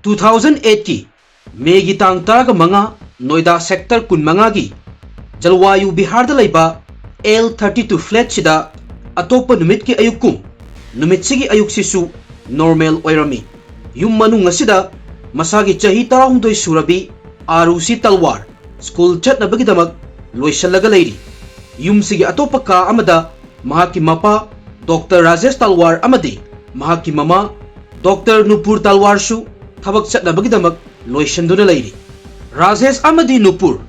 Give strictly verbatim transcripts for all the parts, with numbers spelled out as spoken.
Two thousand ꯑꯩꯠꯀꯤ ꯃꯦꯒꯤ ꯇꯥꯡ ꯇꯔꯥꯃꯉꯥ, ꯅꯣꯏꯗꯥ ꯁꯦꯛꯇꯔ ꯀꯨꯟꯃꯉꯥꯒꯤ ꯖꯜꯋꯥꯌꯨ ꯕꯤꯍꯥꯔꯗ ꯂꯩꯕ ꯑꯦꯜ ꯊꯥꯔꯇꯤ ꯇꯨ ꯐ꯭ꯂꯦꯠꯁꯤꯗ ꯑꯇꯣꯞꯄ ꯅꯨꯃꯤꯠꯀꯤ ꯑꯌꯨꯛꯀꯨꯝ ꯅꯨꯃꯤꯠꯁꯤꯒꯤ ꯑꯌꯨꯛꯁꯤꯁꯨ ꯅꯣꯔꯃꯦꯜ ꯑꯣꯏꯔꯝꯃꯤ꯫ ꯌꯨꯝ ꯃꯅꯨꯡ ꯑꯁꯤꯗ ꯃꯁꯥꯒꯤ ꯆꯍꯤ ꯇꯔꯥꯍꯨꯝꯗꯣꯏ ꯁꯨꯔꯕꯤ ꯑꯥꯔꯨꯁꯤ ꯇꯜꯋꯥꯔ ꯁ꯭ꯀꯨꯜ ꯆꯠꯅꯕꯒꯤꯗꯃꯛ ꯂꯣꯏꯁꯤꯜꯂꯒ ꯂꯩꯔꯤ꯫ ꯌꯨꯝꯁꯤꯒꯤ ꯑꯇꯣꯞꯄ ꯀꯥ ꯑꯃꯗ ꯃꯍꯥꯛꯀꯤ ꯃꯄꯥ ꯗꯣꯛꯇꯔ ꯔꯥꯖꯦꯁ ꯇꯜꯋꯥꯔ ꯑꯃꯗꯤ ꯃꯍꯥꯛꯀꯤ ꯃꯃꯥ ꯗꯣꯛꯇꯔ ꯅꯨꯄꯨꯔ ꯇꯜꯋꯥꯔꯁꯨ ꯊꯕꯛ ꯆꯠꯅꯕꯒꯤꯗꯃꯛ ꯂꯣꯏꯁꯤꯟꯗꯨꯅ ꯂꯩꯔꯤ꯫ ꯔꯥꯖꯦꯁ ꯑꯃꯗꯤ ꯅꯨꯄꯨꯔ,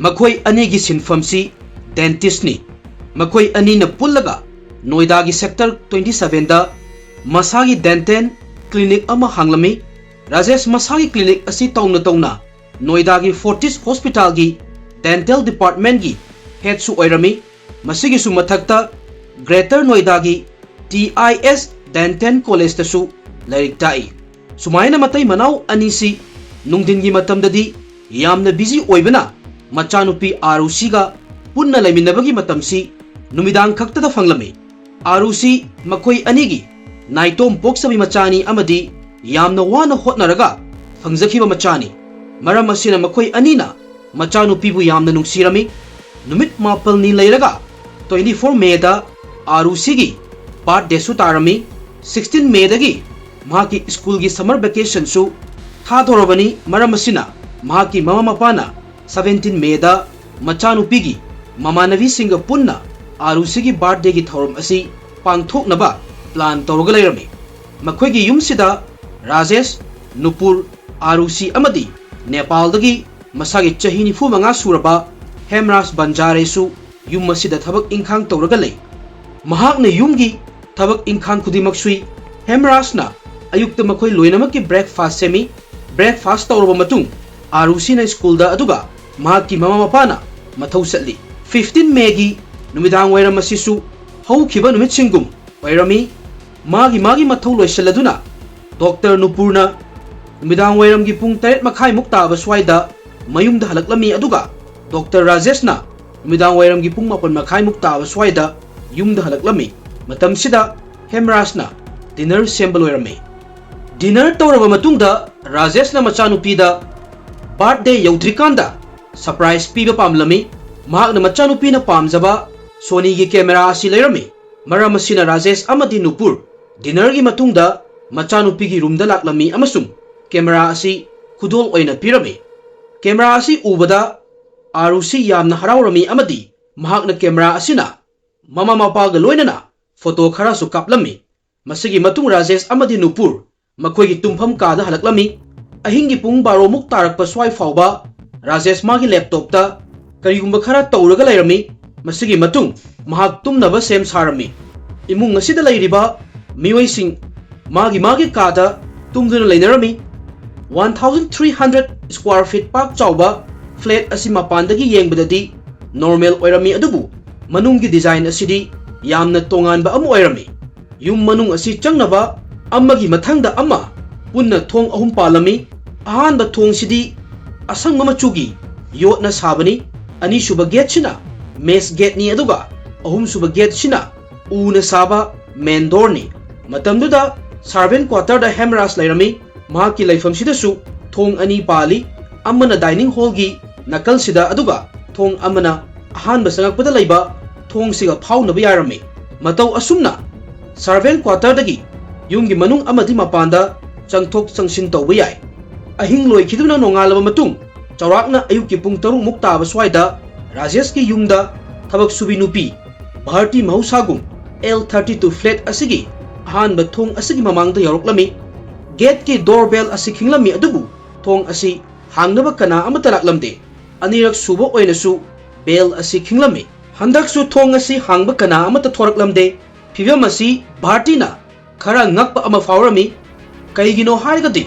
ꯃꯈꯣꯏ ꯑꯅꯤꯒꯤ ꯁꯤꯟꯐꯝꯁꯤ ꯗꯦꯟꯇꯤꯁꯅꯤ꯫ ꯃꯈꯣꯏ ꯑꯅꯤꯅ ꯄꯨꯜꯂꯒ ꯅꯣꯏꯗꯥꯒꯤ ꯁꯦꯛꯇꯔ ꯇ꯭ꯋꯦꯟꯇꯤ ꯁꯚꯦꯟꯗ ꯃꯁꯥꯒꯤ ꯗꯦꯟꯇꯦꯜ ꯀ꯭ꯂꯤꯅꯤꯛ ꯑꯃ ꯍꯥꯡꯂꯝꯃꯤ꯫ ꯔꯥꯖꯦꯁ ꯃꯁꯥꯒꯤ ꯀ꯭ꯂꯤꯅꯤꯛ ꯑꯁꯤ ꯇꯧꯅ ꯇꯧꯅ ꯅꯣꯏꯗꯥꯒꯤ ꯐꯣꯔꯇꯤꯁ ꯍꯣꯁꯄꯤꯇꯥꯜꯒꯤ ꯗꯦꯟꯇꯦꯜ ꯗꯤꯄꯥꯔꯠꯃꯦꯟꯒꯤ ꯍꯦꯗꯁꯨ ꯑꯣꯏꯔꯝꯃꯤ꯫ ꯃꯁꯤꯒꯤꯁꯨ ꯃꯊꯛꯇ ꯒ꯭ꯔꯦꯇꯔ ꯅꯣꯏꯗꯥꯒꯤ ꯇꯤ ꯑꯥꯏ ꯑꯦꯁ ꯗꯦꯟꯇꯦꯜ ꯀꯣꯂꯦꯖꯇꯁꯨ ꯂꯥꯏꯔꯤꯛ ꯇꯥꯛꯏ꯫ ꯁꯨꯃꯥꯏꯅ ꯃꯇꯩ ꯃꯅꯥꯎ ꯑꯅꯤꯁꯤ ꯅꯨꯡꯊꯤꯟꯒꯤ ꯃꯇꯝꯗꯗꯤ ꯌꯥꯝꯅ ꯕꯤꯖꯤ ꯑꯣꯏꯕꯅ ꯃꯆꯥꯅꯨꯄꯤ ꯑꯥꯔꯨꯁꯤꯒ ꯄꯨꯟꯅ ꯂꯩꯃꯤꯟꯅꯕꯒꯤ ꯃꯇꯝꯁꯤ ꯅꯨꯃꯤꯗꯥꯡ ꯈꯛꯇꯗ ꯐꯪꯂꯝꯃꯤ꯫ ꯑꯥꯔꯨꯁꯤ ꯃꯈꯣꯏ ꯑꯅꯤꯒꯤ ꯅꯥꯏꯇꯣꯝ ꯄꯣꯛꯆꯕꯤ ꯃꯆꯥꯅꯤ ꯑꯃꯗꯤ ꯌꯥꯝꯅ ꯋꯥꯅ ꯍꯣꯠꯅꯔꯒ ꯐꯪꯖꯈꯤꯕ ꯃꯆꯥꯅꯤ꯫ ꯃꯔꯝ ꯑꯁꯤꯅ ꯃꯈꯣꯏ ꯑꯅꯤꯅ ꯃꯆꯥꯅꯨꯄꯤꯕꯨ ꯌꯥꯝꯅ ꯅꯨꯡꯁꯤꯔꯝꯃꯤ꯫ ꯅꯨꯃꯤꯠ ꯃꯥꯄꯜꯅꯤ ꯂꯩꯔꯒ ꯇ꯭ꯋꯦꯟꯇꯤ ꯐꯣꯔ ꯃꯦꯗ ꯑꯥꯔꯨꯁꯤꯒꯤ ꯕꯥꯔꯠꯗꯦꯁꯨ ꯇꯥꯔꯝꯃꯤ꯫ ꯁꯤꯛꯁꯇꯤꯟ ꯃꯦꯗꯒꯤ ꯃꯍꯥꯛꯀꯤ ꯁ꯭ꯀꯨꯜꯒꯤ ꯁꯝꯃꯔ ꯚꯦꯀꯦꯁꯟꯁꯨ ꯊꯥꯗꯣꯔꯕꯅꯤ꯫ ꯃꯔꯝ ꯑꯁꯤꯅ ꯃꯍꯥꯛꯀꯤ ꯃꯃꯥ ꯃꯄꯥꯅ ꯁꯚꯦꯟꯇꯤꯟ ꯃꯦꯗ ꯃꯆꯥꯅꯨꯄꯤꯒꯤ ꯃꯃꯥꯟꯅꯕꯤꯁꯤꯡꯒ ꯄꯨꯟꯅ ꯑꯥꯔꯨꯁꯤꯒꯤ ꯕꯥꯔꯠꯗꯦꯒꯤ ꯊꯧꯔꯝ ꯑꯁꯤ ꯄꯥꯡꯊꯣꯛꯅꯕ ꯄ꯭ꯂꯥꯟ ꯇꯧꯔꯒ ꯂꯩꯔꯝꯃꯤ꯫ ꯃꯈꯣꯏꯒꯤ ꯌꯨꯝꯁꯤꯗ ꯔꯥꯖꯦꯁ, ꯅꯨꯄꯨꯔ, ꯑꯥꯔꯨꯁꯤ ꯑꯃꯗꯤ ꯅꯦꯄꯥꯜꯗꯒꯤ ꯃꯁꯥꯒꯤ ꯆꯍꯤ ꯅꯤꯐꯨ ꯃꯉꯥ ꯁꯨꯔꯕ ꯍꯦꯝꯔꯥꯖ ꯕꯟꯖꯥꯔꯦꯁꯨ ꯌꯨꯝ ꯑꯁꯤꯗ ꯊꯕꯛ ꯏꯪꯈꯥꯡ ꯇꯧꯔꯒ ꯂꯩ꯫ ꯃꯍꯥꯛꯅ ꯌꯨꯝꯒꯤ ꯊꯕꯛ ꯏꯪꯈꯥꯡ ꯈꯨꯗꯤꯡꯃꯛ ꯁꯨꯏ꯫ ꯍꯦꯝꯔꯥꯖꯅ ꯑꯌꯨꯛꯇ ꯃꯈꯣꯏ ꯂꯣꯏꯅꯃꯛꯀꯤ ꯕ꯭ꯔꯦꯛꯐꯥꯁ ꯁꯦꯝꯃꯤ꯫ ꯕ꯭ꯔꯦꯛꯐꯥꯁ ꯇꯧꯔꯕ ꯃꯇꯨꯡ ꯑꯥꯔꯨꯁꯤꯅ ꯁ꯭ꯀꯨꯜꯗ, ꯑꯗꯨꯒ ꯃꯍꯥꯛꯀꯤ ꯃꯃꯥ ꯃꯄꯥꯅ ꯃꯊꯧ ꯆꯠꯂꯤ꯫ ꯐꯤꯐꯇꯤꯟ ꯃꯦꯒꯤ ꯅꯨꯃꯤꯗꯥꯡ ꯋꯥꯏꯔꯝ ꯑꯁꯤꯁꯨ ꯍꯧꯈꯤꯕ ꯅꯨꯃꯤꯠꯁꯤꯡꯒꯨꯝ ꯑꯣꯏꯔꯝꯃꯤ꯫ ꯃꯥꯒꯤ ꯃꯥꯒꯤ ꯃꯊꯧ ꯂꯣꯏꯁꯤꯜꯂꯗꯨꯅ ꯗꯣꯛꯇꯔ ꯅꯨꯄꯨꯔꯅ ꯅꯨꯃꯤꯗꯥꯡ ꯋꯥꯏꯔꯝꯒꯤ ꯄꯨꯡ ꯇꯔꯦꯠ ꯃꯈꯥꯏꯃꯨꯛ ꯇꯥꯕ ꯁ꯭ꯋꯥꯏꯗ ꯃꯌꯨꯝꯗ ꯍꯜꯂꯛꯂꯝꯃꯤ, ꯑꯗꯨꯒ ꯗꯣꯛꯇꯔ ꯔꯥꯖꯦꯁꯅ ꯅꯨꯃꯤꯗꯥꯡ ꯋꯥꯏꯔꯝꯒꯤ ꯄꯨꯡ ꯃꯥꯄꯟ ꯃꯈꯥꯏꯃꯨꯛ ꯇꯥꯕ ꯁ꯭ꯋꯥꯏꯗ ꯌꯨꯝꯗ ꯍꯜꯂꯛꯂꯝꯃꯤ꯫ ꯃꯇꯝꯁꯤꯗ ꯍꯦꯝꯔꯥꯖꯅ ꯗꯤꯅꯔ ꯁꯦꯝꯕ ꯂꯣꯏꯔꯝꯃꯤ꯫ ꯗꯤꯅꯔ ꯇꯧꯔꯕ ꯃꯇꯨꯡꯗ ꯔꯥꯖꯦꯁꯅ ꯃꯆꯥꯅꯨꯄꯤꯗ ꯕꯥꯔꯊꯗꯦ ꯌꯧꯗ꯭ꯔꯤꯀꯥꯟꯗ ꯁꯔꯄ꯭ꯔꯥꯏꯖ ꯄꯤꯕ ꯄꯥꯝꯂꯝꯃꯤ꯫ ꯃꯍꯥꯛꯅ ꯃꯆꯥꯅꯨꯄꯤꯅ ꯄꯥꯝꯖꯕ ꯁꯣꯅꯤꯒꯤ ꯀꯦꯃꯦꯔꯥ ꯑꯁꯤ ꯂꯩꯔꯝꯃꯤ꯫ ꯃꯔꯝ ꯑꯁꯤꯅ ꯔꯥꯖꯦꯁ ꯑꯃꯗꯤ ꯅꯨꯄꯨꯔ ꯗꯤꯅꯔꯒꯤ ꯃꯇꯨꯡꯗ ꯃꯆꯥꯅꯨꯄꯤꯒꯤ ꯔꯨꯝꯗ ꯂꯥꯛꯂꯝꯃꯤ ꯑꯃꯁꯨꯡ ꯀꯦꯃꯦꯔꯥ ꯑꯁꯤ ꯈꯨꯗꯣꯜ ꯑꯣꯏꯅ ꯄꯤꯔꯝꯃꯤ꯫ ꯀꯦꯃꯦꯔꯥ ꯑꯁꯤ ꯎꯕꯗ ꯑꯥꯔꯨꯁꯤ ꯌꯥꯝꯅ ꯍꯔꯥꯎꯔꯝꯃꯤ ꯑꯃꯗꯤ ꯃꯍꯥꯛꯅ ꯀꯦꯃꯦꯔꯥ ꯑꯁꯤꯅ ꯃꯃꯥ ꯃꯄꯥꯒ ꯂꯣꯏꯅꯅ ꯐꯣꯇꯣ ꯈꯔꯁꯨ ꯀꯥꯞꯂꯝꯃꯤ꯫ ꯃꯁꯤꯒꯤ ꯃꯇꯨꯡ ꯔꯥꯖꯦꯁ ꯑꯃꯗꯤ ꯅꯨꯄꯨꯔ ꯃꯈꯣꯏꯒꯤ ꯇꯨꯝꯐꯝ ꯀꯥꯗ ꯍꯜꯂꯛꯂꯝꯃꯤ꯫ ꯑꯍꯤꯡꯒꯤ ꯄꯨꯡ ꯕꯥꯔꯣ ꯃꯨꯛ ꯇꯥꯔꯛꯄ ꯁ꯭ꯋꯥꯏ ꯐꯥꯎꯕ ꯔꯥꯖꯦꯁ ꯃꯥꯒꯤ ꯂꯦꯞꯇꯣꯞꯇ ꯀꯔꯤꯒꯨꯝꯕ ꯈꯔ ꯇꯧꯔꯒ ꯂꯩꯔꯝꯃꯤ꯫ ꯃꯁꯤꯒꯤ ꯃꯇꯨꯡ ꯃꯍꯥꯛ ꯇꯨꯝꯅꯕ ꯁꯦꯝ ꯁꯥꯔꯝꯃꯤ꯫ ꯏꯃꯨꯡ ꯑꯁꯤꯗ ꯂꯩꯔꯤꯕ ꯃꯤꯑꯣꯏꯁꯤꯡ ꯃꯥꯒꯤ ꯃꯥꯒꯤ ꯀꯥꯗ ꯇꯨꯝꯗꯨꯅ ꯂꯩꯅꯔꯝꯃꯤ꯫ One thousand three hundred square feet ꯄꯥꯛ ꯆꯥꯎꯕ ꯐ꯭ꯂꯦꯠ ꯑꯁꯤ ꯃꯄꯥꯟꯗꯒꯤ ꯌꯦꯡꯕꯗꯗꯤ ꯅꯣꯔꯃꯦꯜ ꯑꯣꯏꯔꯝꯃꯤ, ꯑꯗꯨꯕꯨ ꯃꯅꯨꯡꯒꯤ ꯗꯤꯖꯥꯏꯟ ꯑꯁꯤꯗꯤ ꯌꯥꯝꯅ ꯇꯣꯉꯥꯟꯕ ꯑꯃ ꯑꯣꯏꯔꯝꯃꯤ꯫ ꯌꯨꯝ ꯃꯅꯨꯡ ꯑꯁꯤ ꯆꯪꯅꯕ ꯑꯃꯒꯤ ꯃꯊꯪꯗ ꯑꯃ ꯄꯨꯟꯅ ꯊꯣꯡ ꯑꯍꯨꯝ ꯄꯥꯜꯂꯝꯃꯤ꯫ ꯑꯍꯥꯟꯕ ꯊꯣꯡꯁꯤꯗꯤ ꯑꯁꯪꯕ ꯃꯆꯨꯒꯤ ꯌꯣꯠꯅ ꯁꯥꯕꯅꯤ꯫ ꯑꯅꯤꯁꯨꯕ ꯒꯦꯠꯁꯤꯅ ꯃꯦꯁ ꯒꯦꯠꯅꯤ, ꯑꯗꯨꯒ ꯑꯍꯨꯝꯁꯨꯕ ꯒꯦꯠꯁꯤꯅ ꯎꯅ ꯁꯥꯕ ꯃꯦꯟ ꯗꯣꯔꯅꯤ꯫ ꯃꯇꯝꯗꯨꯗ ꯁꯥꯔꯚꯦꯟ ꯀ꯭ꯋꯥꯇꯔꯗ ꯍꯦꯝꯔꯥꯖ ꯂꯩꯔꯝꯃꯤ꯫ ꯃꯍꯥꯛꯀꯤ ꯂꯩꯐꯝꯁꯤꯗꯁꯨ ꯊꯣꯡ ꯑꯅꯤ ꯄꯥꯜꯂꯤ, ꯑꯃꯅ ꯗꯥꯏꯅꯤꯡ ꯍꯣꯜꯒꯤ ꯅꯥꯀꯜꯁꯤꯗ, ꯑꯗꯨꯒ ꯊꯣꯡ ꯑꯃꯅ ꯑꯍꯥꯟꯕ ꯆꯪꯉꯛꯄꯗ ꯂꯩꯕ ꯊꯣꯡꯁꯤꯒ ꯐꯥꯎꯅꯕ ꯌꯥꯔꯝꯃꯤ꯫ ꯃꯇꯧ ꯑꯁꯨꯝꯅ ꯁꯥꯔꯚꯦꯟ ꯀ꯭ꯋꯥꯇꯔꯗꯒꯤ ꯌꯨꯝꯒꯤ ꯃꯅꯨꯡ ꯑꯃꯗꯤ ꯃꯄꯥꯟꯗ ꯆꯪꯊꯣꯛ ꯆꯪꯁꯤꯟ ꯇꯧꯕ ꯌꯥꯏ꯫ ꯑꯍꯤꯡ ꯂꯣꯏꯈꯤꯗꯨꯅ ꯅꯣꯡꯉꯥꯜꯂꯕ ꯃꯇꯨꯡ, ꯆꯥꯎꯔꯥꯛꯅ ꯑꯌꯨꯛꯀꯤ ꯄꯨꯡ ꯇꯔꯨꯛ ꯃꯨꯛ ꯇꯥꯕ ꯁ꯭ꯋꯥꯏꯗ ꯔꯥꯖꯦꯁꯀꯤ ꯌꯨꯝꯗ ꯊꯕꯛ ꯁꯨꯕꯤ ꯅꯨꯄꯤ Bharti ꯃꯍꯧꯁꯥꯒꯨꯝ L thirty two flat ꯑꯁꯤꯒꯤ ꯑꯍꯥꯟꯕ ꯊꯣꯡ ꯑꯁꯤꯒꯤ ꯃꯃꯥꯡꯗ ꯌꯧꯔꯛꯂꯝꯃꯤ꯫ ꯒꯦꯠꯀꯤ ꯗꯣꯔ ꯕꯦꯜ ꯑꯁꯤ ꯈꯤꯡꯂꯝꯃꯤ, ꯑꯗꯨꯕꯨ ꯊꯣꯡ ꯑꯁꯤ ꯍꯥꯡꯅꯕ ꯀꯅꯥ ꯑꯃꯠꯇ ꯂꯥꯛꯂꯝꯗꯦ꯫ ꯑꯅꯤꯔꯛ ꯁꯨꯕ ꯑꯣꯏꯅꯁꯨ ꯕꯦꯜ ꯑꯁꯤ ꯈꯤꯡꯂꯝꯃꯤ꯫ ꯍꯟꯗꯛꯁꯨ ꯊꯣꯡ ꯑꯁꯤ ꯍꯥꯡꯕ ꯀꯅꯥ ꯑꯃꯠꯇ ꯊꯣꯔꯛꯂꯝꯗꯦ꯫ ꯐꯤꯚꯝ ꯑꯁꯤ ꯚꯥꯔꯇꯤꯅ ꯈꯔ ꯉꯛꯄ ꯑꯃ ꯐꯥꯎꯔꯝꯃꯤ꯫ ꯀꯩꯒꯤꯅꯣ ꯍꯥꯏꯔꯒꯗꯤ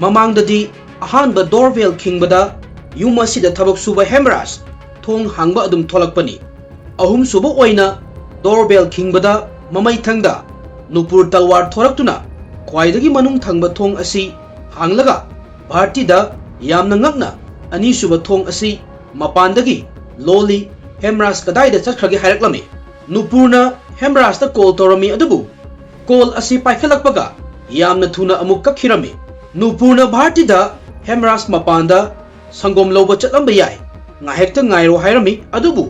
ꯃꯃꯥꯡꯗꯗꯤ ꯑꯍꯥꯟꯕ ꯗꯣꯔ ꯕꯦꯜ ꯈꯤꯡꯕꯗ ꯌꯨꯝ ꯑꯁꯤꯗ ꯊꯕꯛ ꯁꯨꯕ ꯍꯦꯝꯔꯥꯖ ꯊꯣꯡ ꯍꯥꯡꯕ ꯑꯗꯨꯝ ꯊꯣꯛꯂꯛꯄꯅꯤ꯫ ꯑꯍꯨꯝꯁꯨꯕ ꯑꯣꯏꯅ ꯗꯣꯔ ꯕꯦꯜ ꯈꯤꯡꯕꯗ ꯃꯃꯩꯊꯪꯗ ꯅꯨꯄꯨꯔ ꯇꯜꯋꯥꯔ ꯊꯣꯔꯛꯇꯨꯅ ꯈ꯭ꯋꯥꯏꯗꯒꯤ ꯃꯅꯨꯡ ꯊꯪꯕ ꯊꯣꯡ ꯑꯁꯤ ꯍꯥꯡꯂꯒ ꯚꯥꯔꯇꯤꯗ ꯌꯥꯝꯅ ꯉꯛꯅ ꯑꯅꯤꯁꯨꯕ ꯊꯣꯡ ꯑꯁꯤ ꯃꯄꯥꯟꯗꯒꯤ ꯂꯣꯜꯂꯤ, "ꯍꯦꯝꯔꯥꯖ ꯀꯗꯥꯏꯗ ꯆꯠꯈ꯭ꯔꯒꯦ?" ꯍꯥꯏꯔꯛꯂꯝꯃꯤ꯫ ꯅꯨꯄꯨꯔꯅ ꯍꯦꯝꯔꯥꯖꯇ ꯀꯣꯜ ꯇꯧꯔꯝꯃꯤ, ꯑꯗꯨꯕꯨ ꯀꯣꯜ ꯑꯁꯤ ꯄꯥꯏꯈꯠꯂꯛꯄꯒ ꯌꯥꯝꯅ ꯊꯨꯅ ꯑꯃꯨꯛ ꯀꯛꯈꯤꯔꯝꯃꯤ꯫ ꯅꯨꯄꯨꯔꯅ ꯚꯥꯔꯇꯤꯗ ꯍꯦꯝꯔꯥꯖ ꯃꯄꯥꯟꯗ ꯁꯪꯒꯣꯝ ꯂꯧꯕ ꯆꯠꯂꯝꯕ ꯌꯥꯏ, ꯉꯥꯏꯍꯥꯛꯇ ꯉꯥꯏꯔꯣ ꯍꯥꯏꯔꯝꯃꯤ꯫ ꯑꯗꯨꯕꯨ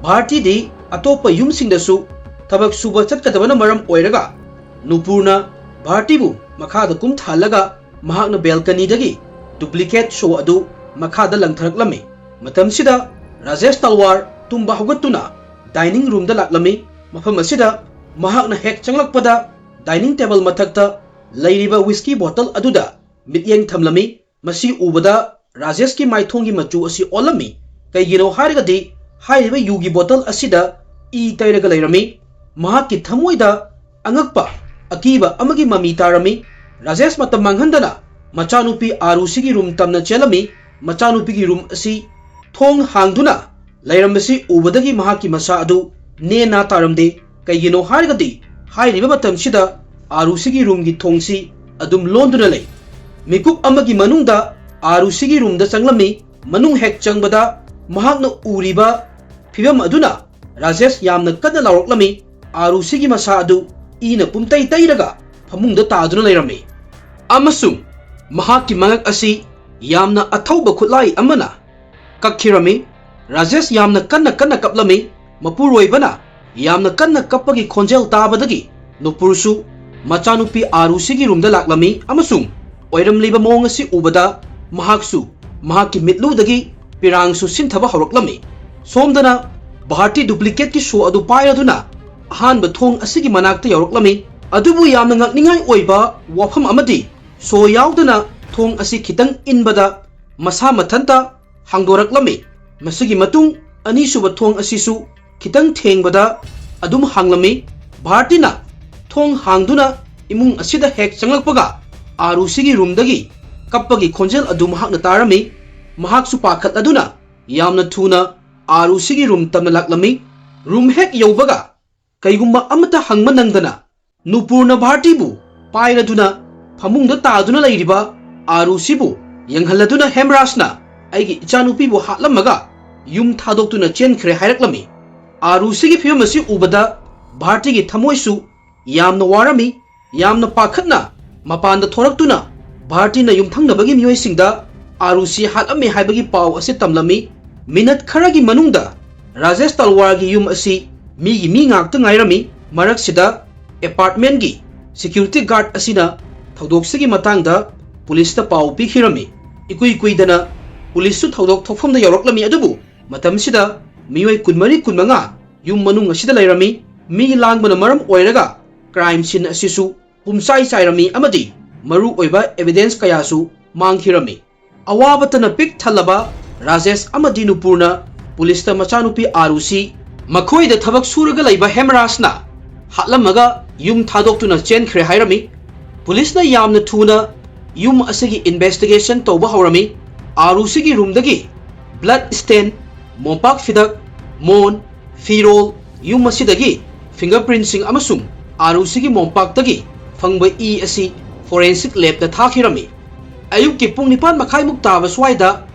ꯚꯥꯔꯇꯤꯗꯤ ꯑꯇꯣꯞꯄ ꯌꯨꯝꯁꯤꯡꯗꯁꯨ ꯊꯕꯛ ꯁꯨꯕ ꯆꯠꯀꯗꯕꯅ ꯃꯔꯝ ꯑꯣꯏꯔꯒ ꯅꯨꯄꯨꯔꯅ ꯚꯥꯔꯇꯤꯕꯨ ꯃꯈꯥꯗ ꯀꯨꯝꯊꯍꯜꯂꯒ ꯃꯍꯥꯛꯅ ꯕꯦꯜꯀꯅꯤꯗꯒꯤ ꯗꯨꯄ꯭ꯂꯤꯀꯦꯠ ꯁꯣ ꯑꯗꯨ ꯃꯈꯥꯗ ꯂꯪꯊꯔꯛꯂꯝꯃꯤ꯫ ꯃꯇꯝꯁꯤꯗ ꯔꯥꯖꯦꯁ ꯇꯜꯋꯥꯔ ꯇꯨꯝꯕ ꯍꯧꯒꯠꯇꯨꯅ ꯗꯥꯏꯅꯤꯡ ꯔꯨꯝꯗ ꯂꯥꯛꯂꯝꯃꯤ꯫ ꯃꯐꯝ ꯑꯁꯤꯗ ꯃꯍꯥꯛꯅ ꯍꯦꯛ ꯆꯪꯂꯛꯄꯗ ꯗꯥꯏꯅꯤꯡ ꯇꯦꯕꯜ ꯃꯊꯛꯇ ꯂꯩꯔꯤꯕ ꯋꯤꯁꯀꯤ ꯕꯣꯇꯜ ꯑꯗꯨꯗ ꯃꯤꯠꯌꯦꯡ ꯊꯝꯂꯝꯃꯤ꯫ ꯃꯁꯤ ꯎꯕꯗ ꯔꯥꯖꯦꯁꯀꯤ ꯃꯥꯏꯊꯣꯡꯒꯤ ꯃꯆꯨ ꯑꯁꯤ ꯑꯣꯜꯂꯝꯃꯤ꯫ ꯀꯩꯒꯤꯅꯣ ꯍꯥꯏꯔꯒꯗꯤ ꯍꯥꯏꯔꯤꯕ ꯌꯨꯒꯤ ꯕꯣꯇꯜ ꯑꯁꯤꯗ ꯏ ꯇꯩꯔꯒ ꯂꯩꯔꯝꯃꯤ꯫ ꯃꯍꯥꯛꯀꯤ ꯊꯃꯣꯏꯗ ꯑꯉꯛꯄ, ꯑꯀꯤꯕ ꯑꯃꯒꯤ ꯃꯃꯤ ꯇꯥꯔꯝꯃꯤ꯫ ꯔꯥꯖꯦꯁ ꯃꯇꯝ ꯃꯥꯡꯍꯟꯗꯅ ꯃꯆꯥꯅꯨꯄꯤ ꯑꯥꯔꯨꯁꯤꯒꯤ ꯔꯨꯝ ꯇꯝꯅ ꯆꯦꯜꯂꯝꯃꯤ꯫ ꯃꯆꯥꯅꯨꯄꯤꯒꯤ ꯔꯨꯝ ꯑꯁꯤ ꯊꯣꯡ ꯍꯥꯡꯗꯨꯅ ꯂꯩꯔꯝꯕꯁꯤ ꯎꯕꯗꯒꯤ ꯃꯍꯥꯛꯀꯤ ꯃꯁꯥ ꯑꯗꯨ ꯅꯦ ꯅꯥ ꯇꯥꯔꯝꯗꯦ꯫ ꯀꯩꯒꯤꯅꯣ ꯍꯥꯏꯔꯒꯗꯤ ꯍꯥꯏꯔꯤꯕ ꯃꯇꯝꯁꯤꯗ ꯑꯥꯔꯨꯁꯤꯒꯤ ꯔꯨꯝꯒꯤ ꯊꯣꯡꯁꯤ ꯑꯗꯨꯝ ꯂꯣꯟꯗꯨꯅ ꯂꯩ꯫ ꯃꯤꯀꯨꯞ ꯑꯃꯒꯤ ꯃꯅꯨꯡꯗ ꯑꯥꯔꯨꯁꯤꯒꯤ ꯔꯨꯝꯗ ꯆꯪꯂꯝꯃꯤ꯫ ꯃꯅꯨꯡ ꯍꯦꯛ ꯆꯪꯕꯗ ꯃꯍꯥꯛꯅ ꯎꯔꯤꯕ ꯐꯤꯚꯝ ꯑꯗꯨꯅ ꯔꯥꯖꯦꯁ ꯌꯥꯝꯅ ꯀꯟꯅ ꯂꯥꯎꯔꯛꯂꯝꯃꯤ꯫ ꯑꯥꯔꯨꯁꯤꯒꯤ ꯃꯁꯥ ꯑꯗꯨ ꯏꯅ ꯄꯨꯝꯇꯩ ꯇꯩꯔꯒ ꯐꯃꯨꯡꯗ ꯇꯥꯗꯨꯅ ꯂꯩꯔꯝꯃꯤ ꯑꯃꯁꯨꯡ ꯃꯍꯥꯛꯀꯤ ꯃꯉꯛ ꯑꯁꯤ ꯌꯥꯝꯅ ꯑꯊꯧꯕ ꯈꯨꯠꯂꯥꯏ ꯑꯃꯅ ꯀꯛꯈꯤꯔꯝꯃꯤ꯫ ꯔꯥꯖꯦꯁ ꯌꯥꯝꯅ ꯀꯟꯅ ꯀꯟꯅ ꯀꯞꯂꯝꯃꯤ꯫ ꯃꯄꯨꯔꯣꯏꯕꯅ ꯌꯥꯝꯅ ꯀꯟꯅ ꯀꯞꯄꯒꯤ ꯈꯣꯟꯖꯦꯜ ꯇꯥꯕꯗꯒꯤ ꯅꯨꯄꯨꯔꯁꯨ ꯃꯆꯥꯅꯨꯄꯤ ꯑꯥꯔꯨꯁꯤꯒꯤ ꯔꯨꯝꯗ ꯂꯥꯛꯂꯝꯃꯤ ꯑꯃꯁꯨꯡ ꯑꯣꯏꯔꯝꯂꯤꯕ ꯃꯑꯣꯡ ꯑꯁꯤ ꯎꯕꯗ ꯃꯍꯥꯛꯁꯨ ꯃꯍꯥꯛꯀꯤ ꯃꯤꯠꯂꯨꯗꯒꯤ ꯄꯤꯔꯥꯡꯁꯨ ꯁꯤꯟꯊꯕ ꯍꯧꯔꯛꯂꯝꯃꯤ꯫ ꯁꯣꯝꯗꯅ ꯚꯥꯔꯇꯤ ꯗꯨꯄ꯭ꯂꯤꯀꯦꯠꯀꯤ ꯁꯣ ꯑꯗꯨ ꯄꯥꯏꯔꯗꯨꯅ ꯑꯍꯥꯟꯕ ꯊꯣꯡ ꯑꯁꯤꯒꯤ ꯃꯅꯥꯛꯇ ꯌꯧꯔꯛꯂꯝꯃꯤ꯫ ꯑꯗꯨꯕꯨ ꯌꯥꯝꯅ ꯉꯛꯅꯤꯡꯉꯥꯏ ꯑꯣꯏꯕ ꯋꯥꯐꯝ ꯑꯃꯗꯤ ꯁꯣ ꯌꯥꯎꯗꯅ ꯊꯣꯡ ꯑꯁꯤ ꯈꯤꯇꯪ ꯏꯟꯕꯗ ꯃꯁꯥ ꯃꯊꯟꯇ ꯍꯥꯡꯗꯣꯔꯛꯂꯝꯃꯤ꯫ ꯃꯁꯤꯒꯤ ꯃꯇꯨꯡ ꯑꯅꯤꯁꯨꯕ ꯊꯣꯡ ꯑꯁꯤꯁꯨ ꯈꯤꯇꯪ ꯊꯦꯡꯕꯗ ꯑꯗꯨꯝ ꯍꯥꯡꯂꯝꯃꯤ꯫ ꯚꯥꯔꯇꯤꯅ ꯊꯣꯡ ꯍꯥꯡꯗꯨꯅ ꯏꯃꯨꯡ ꯑꯁꯤꯗ ꯍꯦꯛ ꯆꯪꯂꯛꯄꯒ ꯑꯥꯔꯨꯁꯤꯒꯤ ꯔꯨꯝꯗꯒꯤ ꯀꯞꯄꯒꯤ ꯈꯣꯟꯖꯦꯜ ꯑꯗꯨ ꯃꯍꯥꯛꯅ ꯇꯥꯔꯝꯃꯤ꯫ ꯃꯍꯥꯛꯁꯨ ꯄꯥꯈꯠꯂꯗꯨꯅ ꯌꯥꯝꯅ ꯊꯨꯅ ꯑꯥꯔꯨꯁꯤꯒꯤ ꯔꯨꯝ ꯇꯝꯅ ꯂꯥꯛꯂꯝꯃꯤ꯫ ꯔꯨꯝ ꯍꯦꯛ ꯌꯧꯕꯒ ꯀꯩꯒꯨꯝꯕ ꯑꯃꯠꯇ ꯍꯪꯕ ꯅꯪꯗꯅ ꯅꯨꯄꯨꯔꯅ ꯚꯥꯔꯇꯤꯕꯨ ꯄꯥꯏꯔꯗꯨꯅ ꯐꯃꯨꯡꯗ ꯇꯥꯗꯨꯅ ꯂꯩꯔꯤꯕ ꯑꯥꯔꯨꯁꯤꯕꯨ ꯌꯦꯡꯍꯜꯂꯗꯨꯅ ꯍꯦꯝꯔꯥꯖꯅ ꯑꯩꯒꯤ ꯏꯆꯥꯅꯨꯄꯤꯕꯨ ꯍꯥꯠꯂꯝꯃꯒ ꯌꯨꯝ ꯊꯥꯗꯣꯛꯇꯨꯅ ꯆꯦꯟꯈ꯭ꯔꯦ ꯍꯥꯏꯔꯛꯂꯝꯃꯤ꯫ ꯑꯥꯔꯨꯁꯤꯒꯤ ꯐꯤꯕꯝ ꯑꯁꯤ ꯎꯕꯗ ꯚꯥꯔꯇꯤꯒꯤ ꯊꯃꯣꯏꯁꯨ ꯌꯥꯝꯅ ꯋꯥꯔꯝꯃꯤ꯫ ꯌꯥꯝꯅ ꯄꯥꯈꯠꯅ ꯃꯄꯥꯟꯗ ꯊꯣꯔꯛꯇꯨꯅ ꯚꯥꯔꯇꯤꯅ ꯌꯨꯝꯊꯪꯅꯕꯒꯤ ꯃꯤꯑꯣꯏꯁꯤꯡꯗ ꯑꯥꯔꯨꯁꯤ ꯍꯥꯠꯂꯝꯃꯦ ꯍꯥꯏꯕꯒꯤ ꯄꯥꯎ ꯑꯁꯤ ꯇꯝꯂꯝꯃꯤ꯫ ꯃꯤꯅꯠ ꯈꯔꯒꯤ ꯃꯅꯨꯡꯗ ꯔꯥꯖꯦꯁ ꯇꯜꯋꯥꯔꯒꯤ ꯌꯨꯝ ꯑꯁꯤ ꯃꯤꯒꯤ ꯃꯤ ꯉꯥꯛꯇ ꯉꯥꯏꯔꯝꯃꯤ꯫ ꯃꯔꯛꯁꯤꯗ ꯑꯦꯄꯥꯔꯠꯃꯦꯟꯒꯤ ꯁꯦꯀ꯭ꯌꯨꯔꯤꯇꯤ ꯒꯥꯔꯗ ꯑꯁꯤꯅ ꯊꯧꯗꯣꯛꯁꯤꯒꯤ ꯃꯇꯥꯡꯗ ꯄꯨꯂꯤꯁꯇ ꯄꯥꯎ ꯄꯤꯈꯤꯔꯝꯃꯤ꯫ ꯏꯀꯨꯏ ꯀꯨꯏꯗꯅ ꯄꯨꯂꯤꯁꯁꯨ ꯊꯧꯗꯣꯛ ꯊꯣꯛꯐꯝꯗ ꯌꯧꯔꯛꯂꯝꯃꯤ, ꯑꯗꯨꯕꯨ ꯃꯇꯝꯁꯤꯗ ꯃꯤꯑꯣꯏ ꯀꯨꯟꯃꯔꯤ ꯀꯨꯟꯃꯉꯥ ꯌꯨꯝ ꯃꯅꯨꯡ ꯑꯁꯤꯗ ꯂꯩꯔꯝꯃꯤ꯫ ꯃꯤ ꯂꯥꯡꯕꯅ ꯃꯔꯝ ꯑꯣꯏꯔꯒ ꯀ꯭ꯔꯥꯏꯝ ꯁꯤꯟ ꯑꯁꯤꯁꯨ ꯄꯨꯝꯆꯥꯏ ꯆꯥꯏꯔꯝꯃꯤ ꯑꯃꯗꯤ ꯃꯔꯨ ꯑꯣꯏꯕ ꯑꯦꯚꯤꯗꯦꯟꯁ ꯀꯌꯥꯁꯨ ꯃꯥꯡꯈꯤꯔꯝꯃꯤ꯫ ꯑꯋꯥꯕꯇꯅ ꯄꯤꯛ ꯊꯜꯂꯕ ꯔꯥꯖꯦꯁ ꯑꯃꯗꯤ ꯅꯨꯄꯨꯔꯅ ꯄꯨꯂꯤꯁꯇ ꯃꯆꯥꯅꯨꯄꯤ ꯑꯥꯔꯨꯁꯤ ꯃꯈꯣꯏꯗ ꯊꯕꯛ ꯁꯨꯔꯒ ꯂꯩꯕ ꯍꯦꯝꯔꯥꯖꯅ ꯍꯥꯠꯂꯝꯃꯒ ꯌꯨꯝ ꯊꯥꯗꯣꯛꯇꯨꯅ ꯆꯦꯟꯈ꯭ꯔꯦ ꯍꯥꯏꯔꯝꯃꯤ꯫ ꯄꯨꯂꯤꯁꯅ ꯌꯥꯝꯅ ꯊꯨꯅ ꯌꯨꯝ ꯑꯁꯤꯒꯤ ꯏꯟꯚꯦꯁꯇꯤꯒꯦꯁꯟ ꯇꯧꯕ ꯍꯧꯔꯝꯃꯤ꯫ ꯑꯥꯔꯨꯁꯤꯒꯤ ꯔꯨꯝꯗꯒꯤ ꯕ꯭ꯂꯗ ꯁ꯭ꯇꯦꯟ, ꯃꯣꯝꯄꯥꯛ ꯐꯤꯗꯛ, ꯃꯣꯟ, ꯐꯤꯔꯣꯜ, ꯌꯨꯝ ꯑꯁꯤꯗꯒꯤ ꯐꯤꯡꯒꯔ ꯄ꯭ꯔꯤꯟꯁꯤꯡ ꯑꯃꯁꯨꯡ ꯑꯥꯔꯨꯁꯤꯒꯤ ꯃꯣꯝꯄꯥꯛꯇꯒꯤ ꯐꯪꯕ ꯏ ꯑꯁꯤ ꯐꯣꯔꯦꯟꯁꯤꯛ ꯂꯦꯕꯇ ꯊꯥꯈꯤꯔꯝꯃꯤ꯫ ꯑꯌꯨꯛꯀꯤ ꯄꯨꯡ ꯅꯤꯄꯥꯟ ꯃꯈꯥꯏꯃꯨꯛ ꯇꯥꯕ ꯁ꯭ꯋꯥꯏꯗ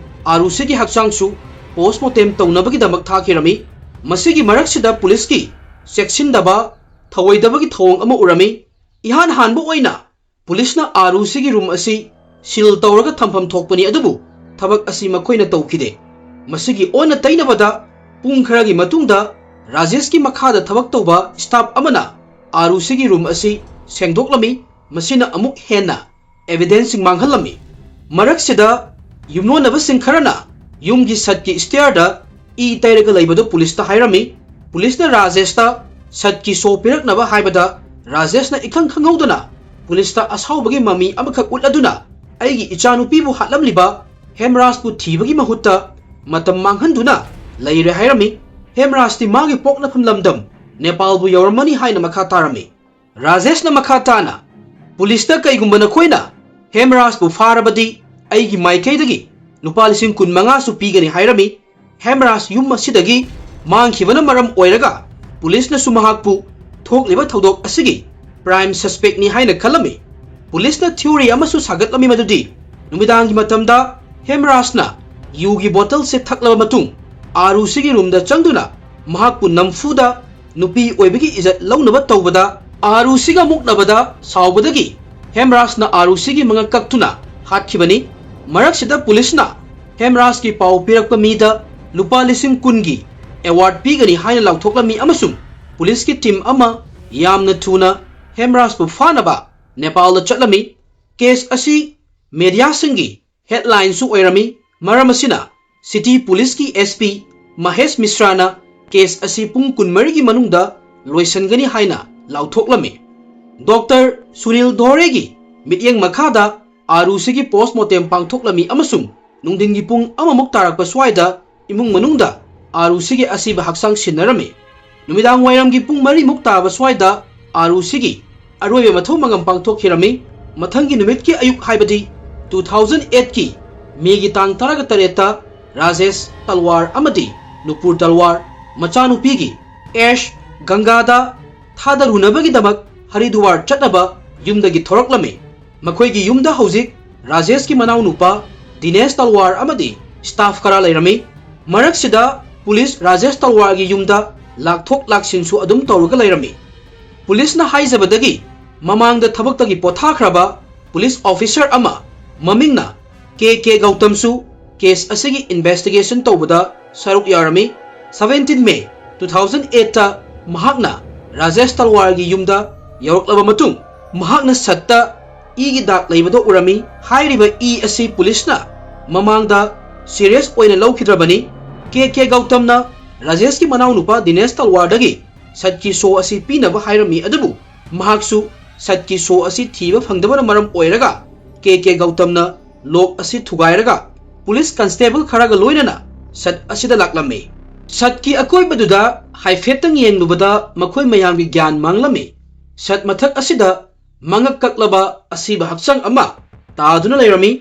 ꯑꯥꯔꯨꯁꯤꯒꯤ ꯍꯛꯆꯥꯡꯁꯨ ꯄꯣꯁꯃꯣꯔꯇꯦꯝ ꯇꯧꯅꯕꯒꯤꯗꯃꯛ ꯊꯥꯈꯤꯔꯝꯃꯤ꯫ ꯃꯁꯤꯒꯤ ꯃꯔꯛꯁꯤꯗ ꯄꯨꯂꯤꯁꯀꯤ ꯆꯦꯛꯁꯤꯟꯗꯕ, ꯊꯧꯑꯣꯏꯗꯕꯒꯤ ꯊꯧꯑꯣꯡ ꯑꯃ ꯎꯔꯝꯃꯤ꯫ ꯏꯍꯥꯟ ꯍꯥꯟꯕ ꯑꯣꯏꯅ ꯄꯨꯂꯤꯁꯅ ꯑꯥꯔꯨꯁꯤꯒꯤ ꯔꯨꯝ ꯑꯁꯤ ꯁꯤꯜ ꯇꯧꯔꯒ ꯊꯝꯐꯝ ꯊꯣꯛꯄꯅꯤ, ꯑꯗꯨꯕꯨ ꯊꯕꯛ ꯑꯁꯤ ꯃꯈꯣꯏꯅ ꯇꯧꯈꯤꯗꯦ꯫ ꯃꯁꯤꯒꯤ ꯑꯣꯟꯅ ꯇꯩꯅꯕꯗ ꯄꯨꯡ ꯈꯔꯒꯤ ꯃꯇꯨꯡꯗ ꯔꯥꯖꯦꯁꯀꯤ ꯃꯈꯥꯗ ꯊꯕꯛ ꯇꯧꯕ ꯁ꯭ꯇꯥꯐ ꯑꯃꯅ ꯑꯥꯔꯨꯁꯤꯒꯤ ꯔꯨꯝ ꯑꯁꯤ ꯁꯦꯡꯗꯣꯛꯂꯝꯃꯤ꯫ ꯃꯁꯤꯅ ꯑꯃꯨꯛ ꯍꯦꯟꯅ ꯑꯦꯚꯤꯗꯦꯟꯁꯁꯤꯡ ꯃꯥꯡꯍꯜꯂꯝꯃꯤ꯫ ꯃꯔꯛꯁꯤꯗ ꯌꯨꯝꯂꯣꯟꯅꯕꯁꯤꯡ ꯈꯔꯅ ꯌꯨꯝꯒꯤ ꯁꯠꯀꯤ ꯁ꯭ꯇꯦꯌꯔꯗ ꯏ ꯇꯩꯔꯒ ꯂꯩꯕꯗꯨ ꯄꯨꯂꯤꯁꯇ ꯍꯥꯏꯔꯝꯃꯤ꯫ ꯄꯨꯂꯤꯁꯅ ꯔꯥꯖꯦꯁꯇ ꯁꯠꯀꯤ ꯁꯣ ꯄꯤꯔꯛꯅꯕ ꯍꯥꯏꯕꯗ ꯔꯥꯖꯦꯁꯅ ꯏꯈꯪ ꯈꯪꯍꯧꯗꯅ ꯄꯨꯂꯤꯁꯇ ꯑꯁꯥꯎꯕꯒꯤ ꯃꯃꯤ ꯑꯃꯈꯛ ꯎꯠꯂꯗꯨꯅ ꯑꯩꯒꯤ ꯏꯆꯥꯅꯨꯄꯤꯕꯨ ꯍꯥꯠꯂꯝꯂꯤꯕ ꯍꯦꯝꯔꯥꯖꯄꯨ ꯊꯤꯕꯒꯤ ꯃꯍꯨꯠꯇ ꯃꯇꯝ ꯃꯥꯡꯍꯟꯗꯨꯅ ꯂꯩꯔꯦ ꯍꯥꯏꯔꯝꯃꯤ꯫ ꯍꯦꯝꯔꯥꯖꯇꯤ ꯃꯥꯒꯤ ꯄꯣꯛꯅꯐꯝ ꯂꯝꯗꯝ ꯅꯦꯄꯥꯜꯕꯨ ꯌꯧꯔꯝꯃꯅꯤ ꯍꯥꯏꯅ ꯃꯈꯥ ꯇꯥꯔꯝꯃꯤ꯫ ꯔꯥꯖꯦꯁꯅ ꯃꯈꯥ ꯇꯥꯅ ꯄꯨꯂꯤꯁꯇ ꯀꯩꯒꯨꯝꯕ ꯅꯈꯣꯏꯅ ꯍꯦꯝꯔꯥꯖꯄꯨ ꯐꯥꯔꯕꯗꯤ ꯑꯩꯒꯤ ꯃꯥꯏꯀꯩꯗꯒꯤ ꯂꯨꯄꯥ ꯂꯤꯁꯤꯡ ꯀꯨꯟ ꯃꯉꯥꯁꯨ ꯄꯤꯒꯅꯤ ꯍꯥꯏꯔꯝꯃꯤ꯫ ꯍꯦꯝꯔꯥꯖ ꯌꯨꯝ ꯑꯁꯤꯗꯒꯤ ꯃꯥꯡꯈꯤꯕꯅ ꯃꯔꯝ ꯑꯣꯏꯔꯒ ꯄꯨꯂꯤꯁꯅꯁꯨ ꯃꯍꯥꯛꯄꯨ ꯊꯣꯛꯂꯤꯕ ꯊꯧꯗꯣꯛ ꯑꯁꯤꯒꯤ ꯄ꯭ꯔꯥꯏꯝ ꯁꯁꯄꯦꯛꯅꯤ ꯍꯥꯏꯅ ꯈꯜꯂꯝꯃꯤ꯫ ꯄꯨꯂꯤꯁꯅ ꯊꯤꯑꯣꯔꯤ ꯑꯃꯁꯨ ꯁꯥꯒꯠꯂꯝꯃꯤ, ꯃꯗꯨꯗꯤ ꯅꯨꯃꯤꯗꯥꯡꯒꯤ ꯃꯇꯝꯗ ꯍꯦꯝꯔꯥꯖꯅ ꯌꯨꯒꯤ ꯕꯣꯇꯜꯁꯦ ꯊꯛꯂꯕ ꯃꯇꯨꯡ ꯑꯥꯔꯨꯁꯤꯒꯤ ꯔꯨꯝꯗ ꯆꯪꯗꯨꯅ ꯃꯍꯥꯛꯄꯨ ꯅꯝꯐꯨꯗ ꯅꯨꯄꯤ ꯑꯣꯏꯕꯒꯤ ꯏꯖꯠ ꯂꯧꯅꯕ ꯇꯧꯕꯗ ꯑꯥꯔꯨꯁꯤꯒ ꯃꯨꯛꯅꯕꯗ ꯁꯥꯎꯕꯗꯒꯤ ꯍꯦꯝꯔꯥꯖꯅ ꯑꯥꯔꯨꯁꯤꯒꯤ ꯃꯉꯛ ꯀꯛꯇꯨꯅ ꯍꯥꯠꯈꯤꯕꯅꯤ꯫ ꯃꯔꯛꯁꯤꯗ ꯄꯨꯂꯤꯁꯅ ꯍꯦꯝꯔꯥꯖꯀꯤ ꯄꯥꯎ ꯄꯤꯔꯛꯄ ꯃꯤꯗ ꯂꯨꯄꯥ ꯂꯤꯁꯤꯡ ꯀꯨꯟꯒꯤ ꯑꯦꯋꯥꯔꯗ ꯄꯤꯒꯅꯤ ꯍꯥꯏꯅ ꯂꯥꯎꯊꯣꯛꯂꯝꯃꯤ ꯑꯃꯁꯨꯡ ꯄꯨꯂꯤꯁꯀꯤ ꯇꯤꯝ ꯑꯃ ꯌꯥꯝꯅ ꯊꯨꯅ ꯍꯦꯝꯔꯥꯖꯄꯨ ꯐꯥꯅꯕ ꯅꯦꯄꯥꯜꯗ ꯆꯠꯂꯝꯃꯤ꯫ ꯀꯦꯁ ꯑꯁꯤ ꯃꯦꯗꯤꯌꯥꯁꯤꯡꯒꯤ ꯍꯦꯗꯂꯥꯏꯟꯁꯨ ꯑꯣꯏꯔꯝꯃꯤ꯫ ꯃꯔꯝ ꯑꯁꯤꯅ ꯁꯤꯇꯤ ꯄꯨꯂꯤꯁꯀꯤ ꯑꯦꯁ ꯄꯤ ꯃꯍꯦꯁ ꯃꯤꯁ꯭ꯔꯥꯅ ꯀꯦꯁ ꯑꯁꯤ ꯄꯨꯡ ꯀꯨꯟꯃꯔꯤꯒꯤ ꯃꯅꯨꯡꯗ ꯂꯣꯏꯁꯤꯟꯒꯅꯤ ꯍꯥꯏꯅ ꯂꯥꯎꯊꯣꯛꯂꯝꯃꯤ꯫ ꯗꯣꯛꯇꯔ ꯁꯨꯅꯤꯜ ꯙꯣꯔꯦꯒꯤ ꯃꯤꯠꯌꯦꯡ ꯃꯈꯥꯗ ꯑꯥꯔꯨꯁꯤꯒꯤ ꯄꯣꯁꯃꯣꯔꯇꯦꯝ ꯄꯥꯡꯊꯣꯛꯂꯝꯃꯤ ꯑꯃꯁꯨꯡ ꯅꯨꯡꯊꯤꯟꯒꯤ ꯄꯨꯡ ꯑꯃꯃꯨꯛ ꯇꯥꯔꯛꯄ ꯁ꯭ꯋꯥꯏꯗ ꯏꯃꯨꯡ ꯃꯅꯨꯡꯗ ꯑꯥꯔꯨꯁꯤꯒꯤ ꯑꯁꯤꯕ ꯍꯛꯆꯥꯡ ꯁꯤꯟꯅꯔꯝꯃꯤ꯫ ꯅꯨꯃꯤꯗꯥꯡ ꯋꯥꯏꯔꯝꯒꯤ ꯄꯨꯡ ꯃꯔꯤꯃꯨꯛ ꯇꯥꯕ ꯁ꯭ꯋꯥꯏꯗ ꯑꯥꯔꯨꯁꯤꯒꯤ ꯑꯔꯣꯏꯕ ꯃꯊꯧ ꯃꯉꯝ ꯄꯥꯡꯊꯣꯛꯈꯤꯔꯝꯃꯤ꯫ ꯃꯊꯪꯒꯤ ꯅꯨꯃꯤꯠꯀꯤ ꯑꯌꯨꯛ, ꯍꯥꯏꯕꯗꯤ ꯇꯨ ꯊꯥꯎꯖꯟ ꯑꯦꯠꯀꯤ ꯃꯦꯒꯤ ꯇꯥꯡ ꯇꯔꯥꯒ ꯇꯔꯦꯠꯇ ꯔꯥꯖꯦꯁ ꯇꯜꯋꯥꯔ ꯑꯃꯗꯤ ꯅꯨꯄꯨꯔ ꯇꯜꯋꯥꯔ ꯃꯆꯥꯅꯨꯄꯤꯒꯤ ꯑꯦꯁ ꯒꯪꯒꯥꯗ ꯊꯥꯗꯔꯨꯅꯕꯒꯤꯗꯃꯛ ꯍꯔꯤꯗꯨꯋꯥꯔ ꯆꯠꯅꯕ ꯌꯨꯝꯗꯒꯤ ꯊꯣꯔꯛꯂꯝꯃꯤ꯫ ꯃꯈꯣꯏꯒꯤ ꯌꯨꯝꯗ ꯍꯧꯖꯤꯛ ꯔꯥꯖꯦꯁꯀꯤ ꯃꯅꯥꯎꯅꯨꯄꯥ ꯗꯤꯅꯦꯁ ꯇꯜꯋꯥꯔ ꯑꯃꯗꯤ ꯁ꯭ꯇꯥꯐ ꯈꯔ ꯂꯩꯔꯝꯃꯤ꯫ ꯃꯔꯛꯁꯤꯗ ꯄꯨꯂꯤꯁ ꯔꯥꯖꯦꯁ ꯇꯜꯋꯥꯔꯒꯤ ꯌꯨꯝꯗ ꯂꯥꯛꯊꯣꯛ ꯂꯥꯛꯁꯤꯟꯁꯨ ꯑꯗꯨꯝ ꯇꯧꯔꯒ ꯂꯩꯔꯝꯃꯤ꯫ ꯄꯨꯂꯤꯁꯅ ꯍꯥꯏꯖꯕꯗꯒꯤ, ꯃꯃꯥꯡꯗ ꯊꯕꯛꯇꯒꯤ ꯄꯣꯊꯥꯈ꯭ꯔꯕ ꯄꯨꯂꯤꯁ ꯑꯣꯐꯤꯁꯔ ꯑꯃ ꯃꯃꯤꯡꯅ ꯀꯦ ꯀꯦ ꯒꯧꯇꯝꯁꯨ ꯀꯦꯁ ꯑꯁꯤꯒꯤ ꯏꯟꯚꯦꯁꯇꯤꯒꯦꯁꯟ ꯇꯧꯕꯗ ꯁꯔꯨꯛ ꯌꯥꯔꯝꯃꯤ꯫ ꯁꯕꯦꯟꯇꯤꯟ ꯃꯦ ꯇꯨ ꯊꯥꯎꯖꯟ ꯑꯦꯠꯇ ꯃꯍꯥꯛꯅ ꯔꯥꯖꯦꯁ ꯇꯜꯋꯥꯔꯒꯤ ꯌꯨꯝꯗ ꯌꯧꯔꯛꯂꯕ ꯃꯇꯨꯡ, ꯃꯍꯥꯛꯅ ꯁꯠꯇ ꯏꯒꯤ ꯗꯥꯛ ꯂꯩꯕꯗꯣ ꯎꯔꯝꯃꯤ꯫ ꯍꯥꯏꯔꯤꯕ ꯏ ꯑꯁꯤ ꯄꯨꯂꯤꯁꯅ ꯃꯃꯥꯡꯗ ꯁꯤꯔꯤꯌꯁ ꯑꯣꯏꯅ ꯂꯧꯈꯤꯗ꯭ꯔꯕꯅꯤ꯫ ꯀꯦ ꯀꯦ ꯒꯧꯇꯝꯅ ꯔꯥꯖꯦꯁꯀꯤ ꯃꯅꯥꯎꯅꯨꯄꯥ ꯗꯤꯅꯦꯁ ꯇꯜꯋꯥꯔꯗꯒꯤ ꯁꯠꯀꯤ ꯁꯣ ꯑꯁꯤ ꯄꯤꯅꯕ ꯍꯥꯏꯔꯝꯃꯤ, ꯑꯗꯨꯕꯨ ꯃꯍꯥꯛꯁꯨ ꯁꯠꯀꯤ ꯁꯣ ꯑꯁꯤ ꯊꯤꯕ ꯐꯪꯗꯕꯅ ꯃꯔꯝ ꯑꯣꯏꯔꯒ ꯀꯦ ꯀꯦ ꯒꯧꯇꯝꯅ ꯂꯣꯛ ꯑꯁꯤ ꯊꯨꯒꯥꯏꯔꯒ ꯄꯨꯂꯤꯁ ꯀꯟꯁꯇꯦꯕꯜ ꯈꯔꯒ ꯂꯣꯏꯅꯅ ꯁꯠ ꯑꯁꯤꯗ ꯂꯥꯛꯂꯝꯃꯤ꯫ ꯁꯠꯀꯤ ꯑꯀꯣꯏꯕꯗꯨꯗ ꯍꯥꯏꯐꯦꯠꯇꯪ ꯌꯦꯡꯂꯨꯕꯗ ꯃꯈꯣꯏ ꯃꯌꯥꯝꯒꯤ ꯒ꯭ꯌꯥꯟ ꯃꯥꯡꯂꯝꯃꯤ꯫ ꯁꯠ ꯃꯊꯛ ꯑꯁꯤꯗ ꯃꯉꯛ ꯀꯛꯂꯕ ꯑꯁꯤꯕ ꯍꯛꯆꯥꯡ ꯑꯃ ꯇꯥꯗꯨꯅ ꯂꯩꯔꯝꯃꯤ꯫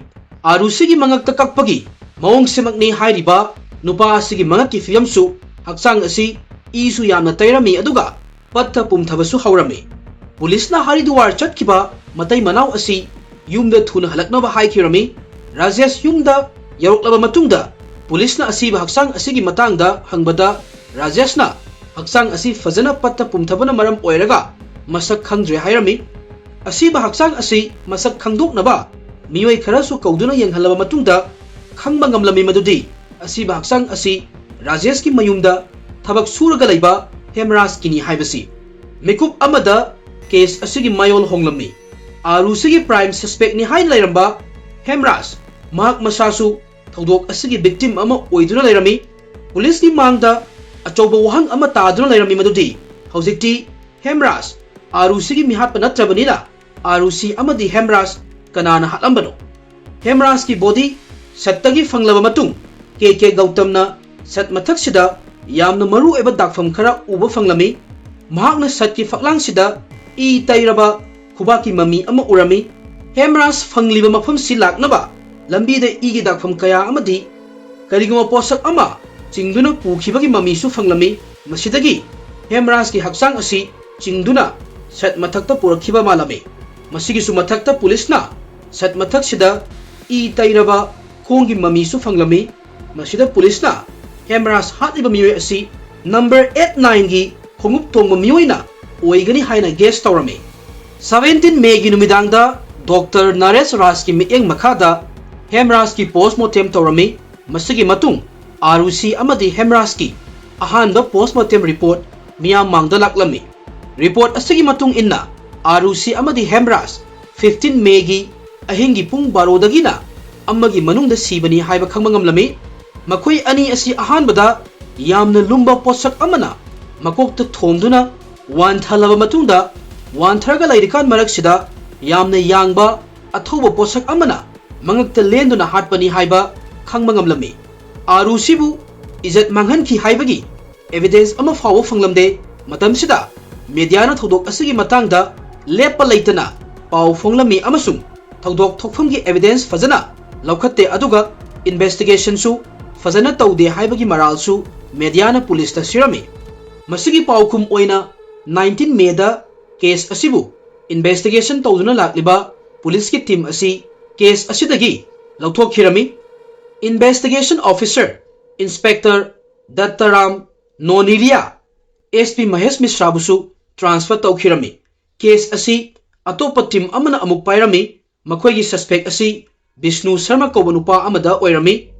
ꯑꯥꯔꯨꯁꯤꯒꯤ ꯃꯉꯛꯇ ꯀꯛꯄꯒꯤ ꯃꯑꯣꯡꯁꯤꯃꯛꯅꯤ ꯍꯥꯏꯔꯤꯕ ꯅꯨꯄꯥ ꯑꯁꯤꯒꯤ ꯃꯉꯛꯀꯤ ꯐꯤꯕꯝꯁꯨ, ꯍꯛꯆꯥꯡ ꯑꯁꯤ ꯏꯁꯨ ꯌꯥꯝꯅ ꯇꯩꯔꯝꯃꯤ, ꯑꯗꯨꯒ ꯄꯠꯊ ꯄꯨꯝꯊꯕꯁꯨ ꯍꯧꯔꯝꯃꯤ꯫ ꯄꯨꯂꯤꯁꯅ ꯍꯔꯤꯗꯨꯋꯥꯔ ꯆꯠꯈꯤꯕ ꯃꯇꯩ ꯃꯅꯥꯎ ꯑꯁꯤ ꯌꯨꯝꯗ ꯊꯨꯅ ꯍꯜꯂꯛꯅꯕ ꯍꯥꯏꯈꯤꯔꯝꯃꯤ꯫ ꯔꯥꯖꯦꯁ ꯌꯨꯝꯗ ꯌꯧꯔꯛꯂꯕ ꯃꯇꯨꯡꯗ ꯄꯨꯂꯤꯁꯅ ꯑꯁꯤꯕ ꯍꯛꯆꯥꯡ ꯑꯁꯤꯒꯤ ꯃꯇꯥꯡꯗ ꯍꯪꯕꯗ, ꯔꯥꯖꯦꯁꯅ ꯍꯛꯆꯥꯡ ꯑꯁꯤ ꯐꯖꯅ ꯄꯠꯊ ꯄꯨꯝꯊꯕꯅ ꯃꯔꯝ ꯑꯣꯏꯔꯒ ꯃꯁꯛ ꯈꯪꯗ꯭ꯔꯦ ꯍꯥꯏꯔꯝꯃꯤ꯫ ꯑꯁꯤꯕ ꯍꯛꯆꯥꯡ ꯑꯁꯤ ꯃꯁꯛ ꯈꯪꯗꯣꯛꯅꯕ ꯃꯤꯑꯣꯏ ꯈꯔꯁꯨ ꯀꯧꯗꯨꯅ ꯌꯦꯡꯍꯜꯂꯕ ꯃꯇꯨꯡꯗ ꯈꯪꯕ ꯉꯝꯂꯝꯃꯤ ꯃꯗꯨꯗꯤ ꯑꯁꯤꯕ ꯍꯛꯆꯥꯡ ꯑꯁꯤ ꯔꯥꯖꯦꯁꯀꯤ ꯃꯌꯨꯝꯗ ꯊꯕꯛ ꯁꯨꯔꯒ ꯂꯩꯕ ꯍꯦꯝꯔꯥꯖꯀꯤꯅꯤ ꯍꯥꯏꯕꯁꯤ꯫ ꯃꯤꯀꯨꯞ ꯑꯃꯗ ꯀꯦꯁ ꯑꯁꯤꯒꯤ ꯃꯌꯣꯜ ꯍꯣꯡꯂꯝꯃꯤ꯫ ꯑꯥꯔꯨꯁꯤꯒꯤ ꯄ꯭ꯔꯥꯏꯝ ꯁꯁꯄꯦꯛꯅꯤ ꯍꯥꯏꯅ ꯂꯩꯔꯝꯕ ꯍꯦꯝꯔꯥꯖ ꯃꯍꯥꯛ ꯃꯁꯥꯁꯨ ꯊꯧꯗꯣꯛ ꯑꯁꯤꯒꯤ ꯚꯤꯛꯇꯤꯝ ꯑꯃ ꯑꯣꯏꯗꯨꯅ ꯂꯩꯔꯝꯃꯤ꯫ ꯄꯨꯂꯤꯁꯀꯤ ꯃꯥꯡꯗ ꯑꯆꯧꯕ ꯋꯥꯍꯪ ꯑꯃ ꯇꯥꯗꯨꯅ ꯂꯩꯔꯝꯃꯤ ꯃꯗꯨꯗꯤ ꯍꯧꯖꯤꯛꯇꯤ ꯍꯦꯝꯔꯥꯖ ꯑꯥꯔꯨꯁꯤꯒꯤ ꯃꯤꯍꯥꯠꯄ ꯅꯠꯇ꯭ꯔꯕꯅꯤꯅ ꯑꯥꯔꯨꯁꯤ ꯑꯃꯗꯤ ꯍꯦꯝꯔꯥꯖ ꯀꯅꯥꯅ ꯍꯥꯠꯂꯝꯕꯅꯣ? ꯍꯦꯝꯔꯥꯖꯀꯤ ꯕꯣꯗꯤ ꯁꯠꯇꯒꯤ ꯐꯪꯂꯕ ꯃꯇꯨꯡ ꯀꯦ ꯀꯦ ꯒꯧꯇꯝꯅ ꯁꯠ ꯃꯊꯛꯁꯤꯗ ꯌꯥꯝꯅ ꯃꯔꯨꯑꯣꯏꯕ ꯗꯥꯛꯐꯝ ꯈꯔ ꯎꯕ ꯐꯪꯂꯝꯃꯤ꯫ ꯃꯍꯥꯛꯅ ꯁꯠꯀꯤ ꯐꯛꯂꯥꯡꯁꯤꯗ ꯏ ꯇꯩꯔꯕ ꯈꯨꯕꯥꯛꯀꯤ ꯃꯃꯤ ꯑꯃ ꯎꯔꯝꯃꯤ꯫ ꯍꯦꯝꯔꯥꯖ ꯐꯪꯂꯤꯕ ꯃꯐꯝꯁꯤ ꯂꯥꯛꯅꯕ ꯂꯝꯕꯤꯗ ꯏꯒꯤ ꯗꯥꯛꯐꯝ ꯀꯌꯥ ꯑꯃꯗꯤ ꯀꯔꯤꯒꯨꯝꯕ ꯄꯣꯠꯁꯛ ꯑꯃ ꯆꯤꯡꯗꯨꯅ ꯄꯨꯈꯤꯕꯒꯤ ꯃꯃꯤꯁꯨ ꯐꯪꯂꯝꯃꯤ꯫ ꯃꯁꯤꯗꯒꯤ ꯍꯦꯝꯔꯥꯖꯀꯤ ꯍꯛꯆꯥꯡ ꯑꯁꯤ ꯆꯤꯡꯗꯨꯅ ꯁꯠ ꯃꯊꯛꯇ ꯄꯨꯔꯛꯈꯤꯕ ꯃꯥꯜꯂꯝꯃꯤ꯫ ꯃꯁꯤꯒꯤꯁꯨ ꯃꯊꯛꯇ ꯄꯨꯂꯤꯁꯅ ꯁꯠ ꯃꯊꯛꯁꯤꯗ ꯏ ꯇꯩꯔꯕ ꯈꯣꯡꯒꯤ ꯃꯃꯤꯁꯨ ꯐꯪꯂꯝꯃꯤ꯫ ꯃꯁꯤꯗ ꯄꯨꯂꯤꯁꯅ ꯍꯦꯝꯔꯥꯖ ꯍꯥꯠꯂꯤꯕ ꯃꯤꯑꯣꯏ ꯑꯁꯤ ꯅꯝꯕꯔ ꯑꯦꯠ ꯅꯥꯏꯟꯒꯤ ꯈꯣꯡꯎꯞ ꯇꯣꯡꯕ ꯃꯤꯑꯣꯏꯅ ꯑꯣꯏꯒꯅꯤ ꯍꯥꯏꯅ ꯒꯦꯁ ꯇꯧꯔꯝꯃꯤ꯫ ꯁꯕꯦꯟꯇꯤꯟ ꯃꯦꯒꯤ ꯅꯨꯃꯤꯗꯥꯡꯗ ꯗꯣꯛꯇꯔ ꯅꯔꯦꯁ ꯔꯥꯖꯀꯤ ꯃꯤꯠꯌꯦꯡ ꯃꯈꯥꯗ ꯍꯦꯝꯔꯥꯖꯀꯤ ꯄꯣꯁꯃꯣꯔꯇꯦꯝ ꯇꯧꯔꯝꯃꯤ꯫ ꯃꯁꯤꯒꯤ ꯃꯇꯨꯡ ꯑꯥꯔꯨꯁꯤ ꯑꯃꯗꯤ ꯍꯦꯝꯔꯥꯖꯀꯤ ꯑꯍꯥꯟꯕ ꯄꯣꯁꯃꯣꯔꯇꯦꯝ ꯔꯤꯄꯣꯔꯠ ꯃꯤꯌꯥꯝ ꯃꯥꯡꯗ ꯂꯥꯛꯂꯝꯃꯤ꯫ ꯔꯤꯄꯣꯔꯠ ꯑꯁꯤꯒꯤ ꯃꯇꯨꯡ ꯏꯟꯅ ꯑꯥꯔꯨꯁꯤ ꯑꯃꯗꯤ ꯍꯦꯝꯔꯥꯖ ꯐꯤꯐꯇꯤꯟ ꯃꯦꯒꯤ ꯑꯍꯤꯡꯒꯤ ꯄꯨꯡ ꯕꯥꯔꯣꯗꯒꯤꯅ ꯑꯃꯒꯤ ꯃꯅꯨꯡꯗ ꯁꯤꯕꯅꯤ ꯍꯥꯏꯕ ꯈꯪꯕ ꯉꯝꯂꯝꯃꯤ꯫ ꯃꯈꯣꯏ ꯑꯅꯤ ꯑꯁꯤ ꯑꯍꯥꯟꯕꯗ ꯌꯥꯝꯅ ꯂꯨꯝꯕ ꯄꯣꯠꯁꯛ ꯑꯃꯅ ꯃꯀꯣꯛꯇ ꯊꯣꯝꯗꯨꯅ ꯋꯥꯟꯊꯍꯜꯂꯕ ꯃꯇꯨꯡꯗ ꯋꯥꯟꯊꯔꯒ ꯂꯩꯔꯤꯀꯥꯟ ꯃꯔꯛꯁꯤꯗ ꯌꯥꯝꯅ ꯌꯥꯡꯕ ꯑꯊꯧꯕ ꯄꯣꯠꯁꯛ ꯑꯃꯅ ꯃꯉꯛꯇ ꯂꯦꯟꯗꯨꯅ ꯍꯥꯠꯄꯅꯤ ꯍꯥꯏꯕ ꯈꯪꯕ ꯉꯝꯂꯝꯃꯤ꯫ ꯑꯥꯔꯨꯁꯤꯕꯨ ꯏꯖꯠ ꯃꯥꯡꯍꯟꯈꯤ ꯍꯥꯏꯕꯒꯤ ꯑꯦꯚꯤꯗꯦꯟꯁ ꯑꯃ ꯐꯥꯎꯕ ꯐꯪꯂꯝꯗꯦ꯫ ꯃꯇꯝꯁꯤꯗ ꯃꯦꯗꯤꯌꯥꯅ ꯊꯧꯗꯣꯛ ꯑꯁꯤꯒꯤ ꯃꯇꯥꯡꯗ ꯂꯦꯞꯄ ꯂꯩꯇꯅ ꯄꯥꯎ ꯐꯣꯡꯂꯝꯃꯤ ꯑꯃꯁꯨꯡ ꯊꯧꯗꯣꯛ ꯊꯣꯛꯐꯝꯒꯤ ꯑꯦꯚꯤꯗꯦꯟꯁ ꯐꯖꯅ ꯂꯧꯈꯠꯇꯦ, ꯑꯗꯨꯒ ꯏꯟꯚꯦꯁꯇꯤꯒꯦꯁꯟꯁꯨ ꯐꯖꯅ ꯇꯧꯗꯦ ꯍꯥꯏꯕꯒꯤ ꯃꯔꯥꯜꯁꯨ ꯃꯦꯗꯤꯌꯥꯅ ꯄꯨꯂꯤꯁꯇ ꯁꯤꯔꯝꯃꯤ꯫ ꯃꯁꯤꯒꯤ ꯄꯥꯎꯈꯨꯝ ꯑꯣꯏꯅ ꯅꯥꯏꯟꯇꯤꯟ ꯃꯦꯗ ꯀꯦꯁ ꯑꯁꯤꯕꯨ ꯏꯟꯚꯦꯁꯇꯤꯒꯦꯁꯟ ꯇꯧꯗꯨꯅ ꯂꯥꯛꯂꯤꯕ ꯄꯨꯂꯤꯁꯀꯤ ꯇꯤꯝ ꯑꯁꯤ ꯀꯦꯁ ꯑꯁꯤꯗꯒꯤ ꯂꯧꯊꯣꯛꯈꯤꯔꯝꯃꯤ꯫ ꯏꯟꯚꯦꯁꯇꯤꯒꯦꯁꯟ ꯑꯣꯐꯤꯁꯔ ꯏꯟꯁꯄꯦꯛꯇꯔ ꯗꯠꯇꯔꯥꯝ ꯅꯣꯅꯤꯔꯤꯌꯥ ꯑꯦꯁ ꯄꯤ ꯃꯍꯦꯁ ꯃꯤꯁ꯭ꯔꯥꯕꯨꯁꯨ ꯇ꯭ꯔꯥꯟꯁꯐꯔ ꯇꯧꯈꯤꯔꯝꯃꯤ꯫ ꯀꯦꯁ ꯑꯁꯤ ꯑꯇꯣꯞꯄ ꯇꯤꯝ ꯑꯃꯅ ꯑꯃꯨꯛ ꯄꯥꯏꯔꯝꯃꯤ꯫ ꯃꯈꯣꯏꯒꯤ ꯁꯁꯄꯦꯛ ꯑꯁꯤ ꯕꯤꯁꯅꯨ ꯁꯔꯃ ꯀꯧꯕ ꯅꯨꯄꯥ ꯑꯃꯗ ꯑꯣꯏꯔꯝꯃꯤ꯫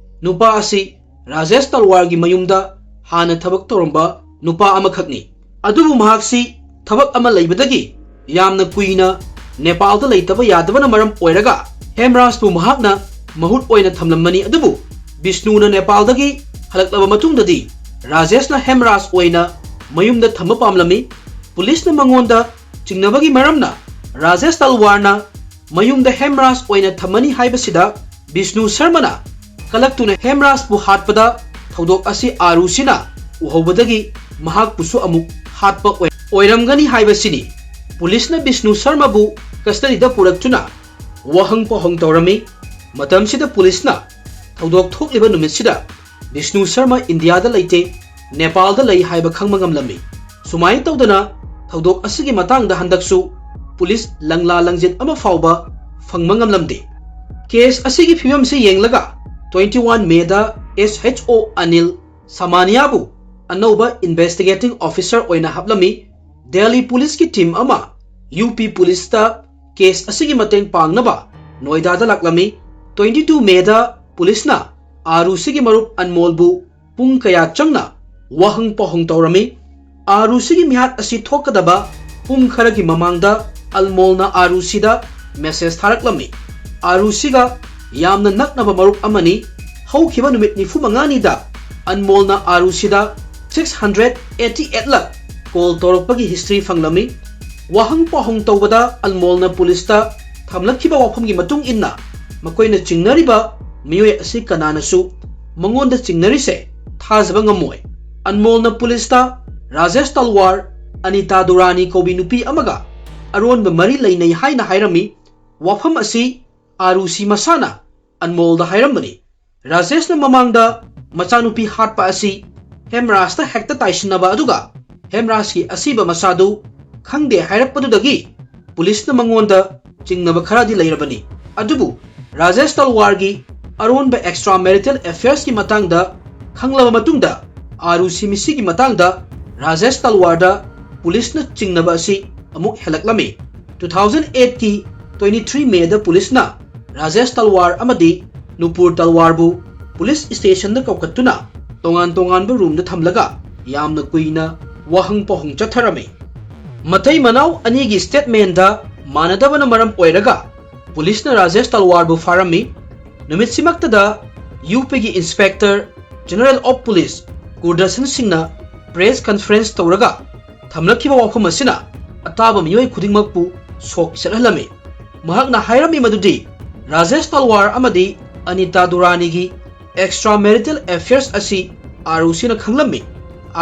ꯅꯨꯄꯥ ꯑꯁꯤ ꯔꯥꯖꯦꯁ ꯇꯜꯋꯥꯔꯒꯤ ꯃꯌꯨꯝꯗ ꯍꯥꯟꯅ ꯊꯕꯛ ꯇꯧꯔꯝꯕ ꯅꯨꯄꯥ ꯑꯃꯈꯛꯅꯤ꯫ ꯑꯗꯨꯕꯨ ꯃꯍꯥꯛꯁꯤ ꯊꯕꯛ ꯑꯃ ꯂꯩꯕꯗꯒꯤ ꯌꯥꯝꯅ ꯀꯨꯏꯅ ꯅꯦꯄꯥꯜꯗ ꯂꯩꯇꯕ ꯌꯥꯗꯕꯅ ꯃꯔꯝ ꯑꯣꯏꯔꯒ ꯍꯦꯝꯔꯥꯖꯄꯨ ꯃꯍꯥꯛꯅ ꯃꯍꯨꯠ ꯑꯣꯏꯅ ꯊꯝꯂꯝꯕꯅꯤ꯫ ꯑꯗꯨꯕꯨ ꯕꯤꯁꯅꯨꯅ ꯅꯦꯄꯥꯜꯗꯒꯤ ꯍꯜꯂꯛꯂꯕ ꯃꯇꯨꯡꯗꯗꯤ ꯔꯥꯖꯦꯁꯅ ꯍꯦꯝꯔꯥꯖ ꯑꯣꯏꯅ ꯃꯌꯨꯝꯗ ꯊꯝꯕ ꯄꯥꯝꯂꯝꯃꯤ꯫ ꯄꯨꯂꯤꯁꯅ ꯃꯉꯣꯟꯗ ꯆꯤꯡꯅꯕꯒꯤ ꯃꯔꯝꯅ ꯔꯥꯖꯦꯁ ꯇꯜꯋꯥꯔꯅ ꯃꯌꯨꯝꯗ ꯍꯦꯝꯔꯥꯖ ꯑꯣꯏꯅ ꯊꯝꯃꯅꯤ ꯍꯥꯏꯕꯁꯤꯗ ꯕꯤꯁꯅꯨ ꯁꯔꯃꯅ ꯀꯂꯛꯇꯨꯅ ꯍꯦꯝꯔꯥꯖꯄꯨ ꯍꯥꯠꯄꯗ ꯊꯧꯗꯣꯛ ꯑꯁꯤ ꯑꯥꯔꯨꯁꯤꯅ ꯎꯍꯧꯕꯗꯒꯤ ꯃꯍꯥꯛꯄꯨꯁꯨ ꯑꯃꯨꯛ ꯍꯥꯠꯄ ꯑꯣꯏ-, ꯑꯣꯏꯔꯝꯒꯅꯤ ꯍꯥꯏꯕꯁꯤꯅꯤ꯫ ꯄꯨꯂꯤꯁꯅ ꯕꯤꯁꯅꯨ ꯁꯔꯃꯕꯨ ꯀꯁꯇꯗꯤꯗ ꯄꯨꯔꯛꯇꯨꯅ ꯋꯥꯍꯪ ꯄꯥꯎꯍꯪ ꯇꯧꯔꯝꯃꯤ꯫ ꯃꯇꯝꯁꯤꯗ ꯄꯨꯂꯤꯁꯅ ꯊꯧꯗꯣꯛ ꯊꯣꯛꯂꯤꯕ ꯅꯨꯃꯤꯠꯁꯤꯗ ꯕꯤꯁꯅꯨ ꯁꯔꯃ ꯏꯟꯗꯤꯌꯥꯗ ꯂꯩꯇꯦ, ꯅꯦꯄꯥꯜꯗ ꯂꯩ ꯍꯥꯏꯕ ꯈꯪꯕ ꯉꯝꯂꯝꯃꯤ꯫ ꯁꯨꯃꯥꯏꯅ ꯇꯧꯗꯅ ꯊꯧꯗꯣꯛ ꯑꯁꯤꯒꯤ ꯃꯇꯥꯡꯗ ꯍꯟꯗꯛꯁꯨ ꯄꯨꯂꯤꯁ ꯂꯪꯂꯥ ꯂꯪꯖꯤꯠ ꯑꯃ ꯐꯥꯎꯕ ꯐꯪꯕ ꯉꯝꯂꯝꯗꯦ꯫ ꯀꯦꯁ ꯑꯁꯤꯒꯤ ꯐꯤꯕꯝꯁꯤ ꯌꯦꯡꯂꯒ twenty one ꯃꯦꯗ S H O ꯑꯅꯤꯜ ꯁꯃꯥꯅꯤꯌꯥꯕꯨ ꯑꯅꯧꯕ ꯏꯟꯚꯦꯁꯇꯤꯒꯦꯇꯤꯡ ꯑꯣꯐꯤꯁꯔ ꯑꯣꯏꯅ ꯍꯥꯞꯂꯝꯃꯤ꯫ ꯗꯦꯜꯂꯤ ꯄꯨꯂꯤꯁꯀꯤ ꯇꯤꯝ ꯑꯃ ꯌꯨ ꯄꯤ ꯄꯨꯂꯤꯁꯇ ꯀꯦꯁ ꯑꯁꯤꯒꯤ ꯃꯇꯦꯡ ꯄꯥꯡꯅꯕ ꯅꯣꯏꯗꯥꯗ ꯂꯥꯛꯂꯝꯃꯤ꯫ Twenty two ꯃꯦꯗ ꯄꯨꯂꯤꯁꯅ ꯑꯥꯔꯨꯁꯤꯒꯤ ꯃꯔꯨꯞ ꯑꯟꯃꯣꯜꯕꯨ ꯄꯨꯡ ꯀꯌꯥ ꯆꯪꯅ ꯋꯥꯍꯪ ꯄꯥꯎꯍꯪ ꯇꯧꯔꯝꯃꯤ꯫ ꯑꯥꯔꯨꯁꯤꯒꯤ ꯃꯤꯍꯥꯠ ꯑꯁꯤ ꯊꯣꯛꯀꯗꯕ ꯄꯨꯡ ꯈꯔꯒꯤ ꯃꯃꯥꯡꯗ ꯑꯜꯃꯣꯜꯅ ꯑꯥꯔꯨꯁꯤꯗ ꯃꯦꯁꯦꯖ ꯊꯥꯔꯛꯂꯝꯃꯤ꯫ ꯑꯥꯔꯨꯁꯤꯒ ꯌꯥꯝꯅ ꯅꯛꯅꯕ ꯃꯔꯨꯞ ꯑꯃꯅꯤ꯫ ꯍꯧꯈꯤꯕ ꯅꯨꯃꯤꯠ ꯅꯤꯐꯨ ꯃꯉꯥꯅꯤꯗ ꯑꯟꯃꯣꯜꯅ ꯑꯥꯔꯨꯁꯤꯗ six hundred eighty eight ꯂꯛ ꯀꯣꯜ ꯇꯧꯔꯛꯄꯒꯤ ꯍꯤꯁꯇ꯭ꯔꯤ ꯐꯪꯂꯝꯃꯤ꯫ ꯋꯥꯍꯪ ꯄꯥꯎꯍꯪ ꯇꯧꯕꯗ ꯑꯜꯃꯣꯜꯅ ꯄꯨꯂꯤꯁꯇ ꯊꯝꯂꯛꯈꯤꯕ ꯋꯥꯐꯝꯒꯤ ꯃꯇꯨꯡ ꯏꯟꯅ ꯃꯈꯣꯏꯅ ꯆꯤꯡꯅꯔꯤꯕ ꯃꯤꯑꯣꯏ ꯑꯁꯤ ꯀꯅꯥꯅꯁꯨ ꯃꯉꯣꯟꯗ ꯆꯤꯡꯅꯔꯤꯁꯦ ꯊꯥꯖꯕ ꯉꯝꯃꯣꯏ꯫ ꯑꯟꯃꯣꯜꯅ ꯄꯨꯂꯤꯁꯇ ꯔꯥꯖꯦꯁ ꯇꯜꯋꯥꯔ, ꯑꯅꯤꯇꯥ ꯗꯨꯔꯥꯅꯤ ꯀꯧꯕꯤ ꯅꯨꯄꯤ ꯑꯃꯒ ꯑꯔꯣꯟꯕ ꯃꯔꯤ ꯂꯩꯅꯩ ꯍꯥꯏꯅ ꯍꯥꯏꯔꯝꯃꯤ꯫ ꯋꯥꯐꯝ ꯑꯁꯤ ꯑꯥꯔꯨꯁꯤ ꯃꯁꯥꯅ ꯑꯟꯃꯣꯜꯗ ꯍꯥꯏꯔꯝꯕꯅꯤ꯫ ꯔꯥꯖꯦꯁꯅ ꯃꯃꯥꯡꯗ ꯃꯆꯥꯅꯨꯄꯤ ꯍꯥꯠꯄ ꯑꯁꯤ ꯍꯦꯝꯔꯥꯖꯇ ꯍꯦꯛꯇ ꯇꯥꯏꯁꯤꯟꯅꯕ ꯑꯗꯨꯒ ꯍꯦꯝꯔꯥꯖꯀꯤ ꯑꯁꯤꯕ ꯃꯆꯥꯗꯨ ꯈꯪꯗꯦ ꯍꯥꯏꯔꯛꯄꯗꯨꯗꯒꯤ ꯄꯨꯂꯤꯁꯅ ꯃꯉꯣꯟꯗ ꯆꯤꯡꯅꯕ ꯈꯔꯗꯤ ꯂꯩꯔꯕꯅꯤ꯫ ꯑꯗꯨꯕꯨ ꯔꯥꯖꯦꯁ ꯇꯜꯋꯥꯔꯒꯤ ꯑꯔꯣꯟꯕ ꯑꯦꯛꯁꯇ꯭ꯔꯥ ꯃꯦꯔꯤꯇꯦꯜ ꯑꯦꯐꯤꯌꯔꯁꯀꯤ ꯃꯇꯥꯡꯗ ꯈꯪꯂꯕ ꯃꯇꯨꯡꯗ ꯑꯥꯔꯨꯁꯤ ꯃꯤꯁꯤꯒꯤ ꯃꯇꯥꯡꯗ ꯔꯥꯖꯦꯁ ꯇꯜꯋꯥꯔꯗ ꯄꯨꯂꯤꯁꯅ ꯆꯤꯡꯅꯕ ꯑꯁꯤ ꯑꯃꯨꯛ ꯍꯦꯜꯂꯛꯂꯝꯃꯤ꯫ ꯇꯨ ꯊꯥꯎꯖꯟ ꯑꯦꯠꯀꯤ ꯇ꯭ꯋꯦꯟꯇꯤ ꯊ꯭ꯔꯤ ꯃꯦꯗ ꯄꯨꯂꯤꯁꯅ ꯔꯥꯖꯦꯁ ꯇꯜꯋꯥꯔ ꯑꯃꯗꯤ ꯅꯨꯄꯨꯔ ꯇꯜꯋꯥꯔꯕꯨ ꯄꯨꯂꯤꯁ ꯁ꯭ꯇꯦꯁꯟꯗ ꯀꯧꯈꯠꯇꯨꯅ ꯇꯣꯉꯥꯟ ꯇꯣꯉꯥꯟꯕ ꯔꯨꯝꯗ ꯊꯝꯂꯒ ꯌꯥꯝꯅ ꯀꯨꯏꯅ ꯋꯥꯍꯪ ꯄꯥꯎꯍꯪ ꯆꯠꯊꯔꯝꯃꯤ꯫ ꯃꯇꯩ ꯃꯅꯥꯎ ꯑꯅꯤꯒꯤ ꯁ꯭ꯇꯦꯠꯃꯦꯟꯗ ꯃꯥꯟꯅꯗꯕꯅ ꯃꯔꯝ ꯑꯣꯏꯔꯒ ꯄꯨꯂꯤꯁꯅ ꯔꯥꯖꯦꯁ ꯇꯜꯋꯥꯔꯕꯨ ꯐꯥꯔꯝꯃꯤ꯫ ꯅꯨꯃꯤꯠꯁꯤꯃꯛꯇꯗ ꯌꯨ ꯄꯤꯒꯤ ꯏꯟꯁꯄꯦꯛꯇꯔ ꯖꯦꯅꯔꯦꯜ ꯑꯣꯐ ꯄꯨꯂꯤꯁ ꯒꯨꯔꯗꯁꯟ ꯁꯤꯡꯅ ꯄ꯭ꯔꯦꯁ ꯀꯟꯐꯔꯦꯟꯁ ꯇꯧꯔꯒ ꯊꯝꯂꯛꯈꯤꯕ ꯋꯥꯐꯝ ꯑꯁꯤꯅ ꯑꯇꯥꯕ ꯃꯤꯑꯣꯏ ꯈꯨꯗꯤꯡꯃꯛꯄꯨ ꯁꯣꯛ ꯆꯠꯍꯜꯂꯝꯃꯤ꯫ ꯃꯍꯥꯛꯅ ꯍꯥꯏꯔꯝꯃꯤ ꯃꯗꯨꯗꯤ ꯔꯥꯖꯦꯁ ꯇꯜꯋꯥꯔ ꯑꯃꯗꯤ ꯑꯅꯤꯇꯥ ꯗꯨꯔꯥꯅꯤꯒꯤ ꯑꯦꯛꯁꯇ꯭ꯔꯥ ꯃꯦꯔꯤꯇꯦꯜ ꯑꯦꯐꯤꯌꯔꯁ ꯑꯁꯤ ꯑꯥꯔꯨꯁꯤꯅ ꯈꯪꯂꯝꯃꯤ꯫